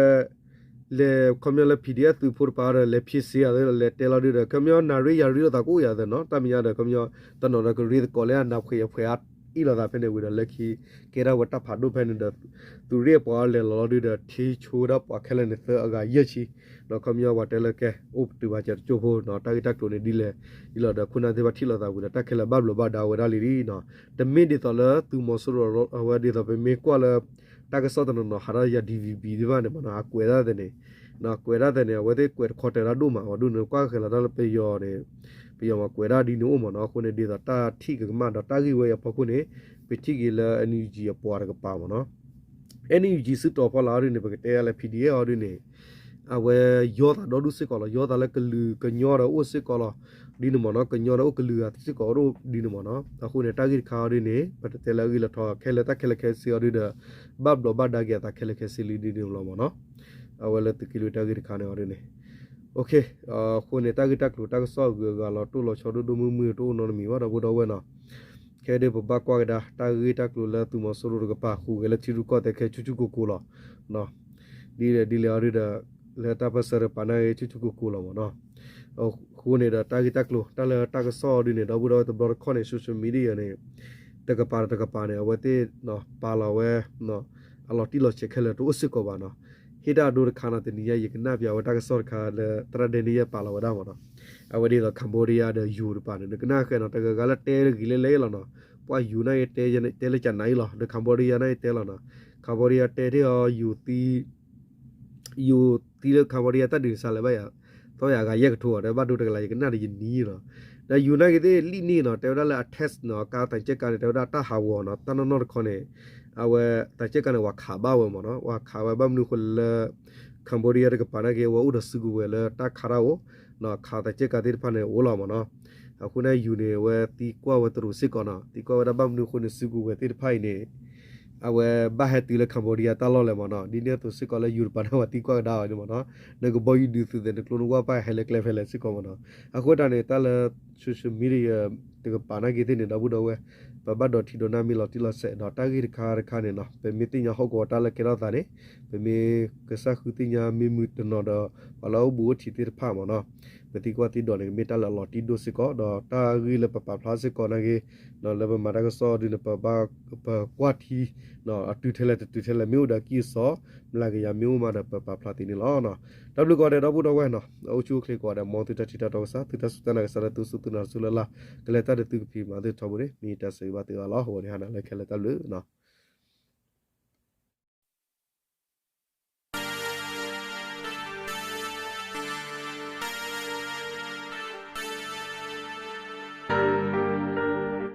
လဲၤခီပညီလၢ PDF သုးဖိတပၤဒီး လဲၤဖံးစ့အသး လဲၤတဲလီၤဒုဒီး ခီပညီနၢ်ရ့ယၤရ့လိာ်သးကအိၣ်ယၤသ့ၣ်နီၤ, တၢ်မဲာ်ညါဒီး ခီပညီ တနီၤဒီးကရ့သကိးလၢအနၢ်ဖှဲးအဖှဲးအါအ့ၣ်လိာ်သးဖဲန့ၣ်ဝံၤဒီး လၢခံကဲဒၣ်ဝဲတၢ်ဖးဒိၣ်ဖဲန့ၣ်ဒီး သုးရ့ၣ်အပှၤလဲၤလီၤလီၤဒုဒီး ထံဆိဝဲဒၣ်ပှၤခဲလၢာ်န့ၣ်သၢအဂၤယဲၢ်ဆံ ဒီးခီပညီပှၤတဲလၢကဲ အိၣ်ပတုာ်ဘၣ်စဲးတကၠိၢ်ဖိနီၤ, တၢ်ဂ့ၢ်တၢ်ကျိၤန့ၣ်ဒ်လဲၣ် ဒ်လီၤဒီးခိၣ်နၢ်သ့ၣ်တဖၣ်ထံၣ်လိာ်သးဝံၤဒီး တၢ်ခဲလၢာ်ဘၣ်ဘျီးဘၣ်ဒါဝဲဒၣ်လံနီၤ, တမ့ၢ်ဒ်သိးလၢသုးမီၤစိရိၤအဝဲဒ်သိးပမ့ၢ်ကွၢ်လၢ တၢ်ကစီၣ်တနီၤနီၤ ဟးထီၣ်ယၤ DVB သ့ၣ်တဖၣ်န့ၣ်မ့ၢ်နီၤ, အကွဲးဒၣ်သ့ၣ်န့ၣ် ကွဲးဒၣ်သ့ၣ်န့ၣ် အဝဲသ့ၣ်ကွဲးတခီတဲာ်ဒၣ်ဒိၣ်မး အဒိန့ၣ် ကွၢ်ဃဲၤလီၤတၢ်လၢပယီၤန့ၣ် ပယီၤမ့ၢ်ကွဲးဒၣ်ဒ်န့ၣ်အိၣ်မ့ၢ်နီၤ, အဃိန့ၣ်ဒ်သိးတၢ်ထံၣ်ကကမၣ်ဒီးတၢ်ဂ့ၢ်ဝဲအံၤအဖီခိၣ်န့ၣ် ပထံၣ်က့ၤလၢ NUG အပှၤတကပၤမ့ၢ်နီၤ, NUG စုတီၤဖီလာ်အီၤဒ်န့ၣ် ပကတဲလၢ PDF အီၤဒ်န့ၣ် အဝဲယီသးဒီဒူၣ်စ့ၢ်ကီးလီၤ, ယီသးလၢကလုာ်ကညီဒီးအိၣ်စ့ၢ်ကီးလီၤ, ဒ်န့ၣ်မ့ၢ်နီၤ, ကညီဒီးအိၣ်ကလုာ်ဂၤစ့ၢ်ကီးအိၣ်ဒ်န့ၣ်မ့ၢ်နီၤ, အဃိန့ၣ် တၢ်ဂ့ၢ်တခါအီၤဒ်န့ၣ် ပတတဲလၢအဂ့ၢ်လၢထီ ခဲလၢာ်တၢ်ခဲလၢာ်ခဲဆ့အီၤဒ်ဒီး ဘၣ်ဘျီးဘၣ်ဒါက့ၤအသးခဲလၢာ်ခဲဆ့လံဒ်န့ၣ်လီၤမ့ၢ်နီၤ, အဝဲလၢသုးက့လွံၢ်တၢ်ဂ့ၢ်တခါန့ၣ်အီၤဒ်န့ၣ် အဃိန့ၣ် တၢ်ဂ့ၢ်တၢ်ကျိၤတၢ်ကစီၣ်အဂုၤအဂၤလီၤ တိၢ်လီၤဆီဒိၣ်ဒိၣ်မုၢ်မုၢ်တအိၣ်နီတမံၤဘၣ်ဒီပုၢ်ဒီဝဲၢ်နီၤ, ခဲဒ်ပဘၣ်ကွၢ်ကဒါ တၢ်ဂ့ၢ်တၢ်ကျိၤလၢသုးမီၤစိရိၤတကပၤ ဃုာ်ဂဲၤလၢထံရူၢ်ကီၢ်သဲးခဲဆူၣ်ဆူၣ်ကိၢ်ကိၢ်လီၤ, ဒ်လဲၣ်ဒ်လဲၣ်အီၤဒ်ဒီး လၢတၢ်ပၢၢ်ဆၢတကပၤန့ၣ်ဂ့ၤ ဆူၣ်ဆူၣ်ကိၢ်ကိၢ်လီၤမ့ၢ်နီၤ, အဃိန့ၣ်ဒီးတၢ်ဂ့ၢ်တၢ်ကျိၤ တၢ်လၢတၢ်ကစီၣ်အီၤဒ်န့ၣ် ဒီပုၢ်ဒီဝဲၢ်တဘျီတခီၣ်န့ၣ် social media န့ၣ် တကပၤဒီးတကပၤန့ၣ် အဝဲသ့ၣ် ပာ်လီၤဝဲ အလီၤတံၢ်လီၤဆဲးခဲလၢာ်တအိၣ်စ့ၢ်ကီးဘၣ်နီၤ, ဟ့ၣ်တၢ်အဒိတခါနီၤ တနံၤညါ ယကနၣ်ပျးဝဲတၢ်ကစီၣ်တခါလၢသရၣ်ဒဲန့ၣ် ယဲၢ်ပာ်လီၤဝဲဒၣ်မ့ၢ်နီၤ, အဝဲဒ်သိး Cambodia ဒီးယိၤတပၤန့ၣ် နကနၣ်ဃဲနီၤ တဂၤဂၤလၢတဲဂ့ၤလၢလဲၣ်လီၤနီၤ, ပှၤယိၤန့ၣ်တဲလၢကနၤအံၤလီၤ ဒီး Cambodia န့ၣ်တဲလီၤနီၤ, Cambodia တဲထီၣ်အီၤ ယိၤသံလၢ Cambodia တၢ်ဒုးစးလၢၤဘၣ်ယၤ, သီယၤဂၤယဲၢ်ကထိဒီး ဘၣ်ဒိတကလး ယကနၣ်ဒီးယနံၤလီၤ, ဒီးယိၤနာ်က့ၤသ့ၣ်လံၣ်န့ၣ်နီၤ တဲဝဲဒၣ်လၢအ test နီၤ ကါသံးကၠဲၣ်ကါန့ၣ် တဲဝဲဒၣ်တၢ်ဟးဂီၤနီၤ တၢ်နီၢ်နီၢ်တခီန့ၣ်, အဝဲသံးကၠဲၣ်ကါန့ၣ် ဝၤခးဘၣ်ဝဲမ့ၢ်နီၤ ဝၤခးဝဲဘၣ်မနုၤအဃိလဲၣ်လၢ Cambodia တကပၤနာ်က့ၤ အဝဲအိၣ်ဒီးစုကဝဲၤလၢတၢ်ခးတၢ်အိၣ်, ခးသံးကၠဲၣ်ကါသ့ၣ်တဖၣ်န့ၣ် အိၣ်လီၤမ့ၢ်နီၤ, အဃိန့ၣ် ယိၤန့ၣ် အဝဲသံကွၢ်ဝဲတရူးစ့ၢ်ကီးနီၤ သံကွၢ်ဝဲဒၣ်ဘၣ်မနုၤအဃိန့ၣ် စုကဝဲၤသ့ၣ်တဖၣ်အံၤန့ၣ် အဝဲဘၣ်ဟဲတုၤလၢ Cambodia တၢ်လီၢ်လဲၣ်မ့ၢ်နီၤ, ဒ်န့ၣ်အသိးစ့ၢ်ကီးလၢယိၤတပၤန့ၣ် ဝၤသံကွၢ်ကဒါအီၤန့ၣ်မ့ၢ်နီၤ, နကဘီယူၤဒုးသုးသဲး နကျိနဝၣ်ပၢ်ဟဲလၢကျဲဖဲလဲၣ်စ့ၢ်ကီးမ့ၢ်နီၤ, အဃိတၢ်န့ၣ် တၢ်လၢ social media တကပၤနာ်က့ၤသ့ၣ်န့ၣ် ဒီပုၢ်ဒီဝဲၢ် ပဘၣ်ဒိးထံဒိးနၢ်မ့ၢ်လီၤတံၢ်လီၤဆဲးဒီးတၢ်ဂ့ၢ်တခါတခါန့ၣ်နီၤ ပမ့ၢ်သ့ၣ်ညါဟီၣ်ကဝီၤတၢ်လၢကဲထီၣ်သးန့ၣ် ပမ့ၢ်ကစၢ်ဃုသ့ၣ်ညါမ့ၢ်မုာ်တနီၤဒီး ပှၤလၢအအိၣ်ဘူးအိၣ်ထံးသ့ၣ်တဖၣ်မ့ၢ်နီၤ, ပသံကွၢ်သံဒိးန့ၣ် ကမ့ၢ်တၢ်လၢအလီၤတံၢ်ဒိၣ်စ့ၢ်ကီး, ဒီးတၢ်ဂ့ၢ်လၢပပာ်ဖျါစ့ၢ်ကီးနာ်က့ လၢပမၤတၢ်ကစီၣ်ဒုန့ၣ် ပဘၣ်ပကွၢ်ထံ အတုၤထဲလဲၣ်တတုၤထဲလဲၣ် မ့ၢ်အိၣ်ဒီးအကံၢ်အစီ မလၤကယၤမ့ၢ်အိၣ်မးဒီး ပပာ်ဖျါသ့န့ၣ်လီၤ. တၢ်ဘျုးကိးဂၤဒဲး ဒီပုၢ်ဒီဝဲၢ်နီၤ, အိၣ်ဆူၣ်အိၣ်ချ့ကိးဂၤဒဲး မ်သုတၢ်ထံၣ်တၢ်တီကစၢ် သုတၢ်စူၢ်တၢ်နာ်ကစၢ်လၢသုစူၢ်သုနာ်တစူၢ်လၢ်လၢ် ကလဲၤတၢ်ဒီးသုကဖံးမၤသုထီဘိန့ၣ် မ့ၢ်တၢ်ဆၢဂ့ၤဘၣ်သုဂၤလီၤ. အဝဲန့ၣ်ဟါနၤလၢခဲလၢာ် တၢ်ဘျုးနီၤ.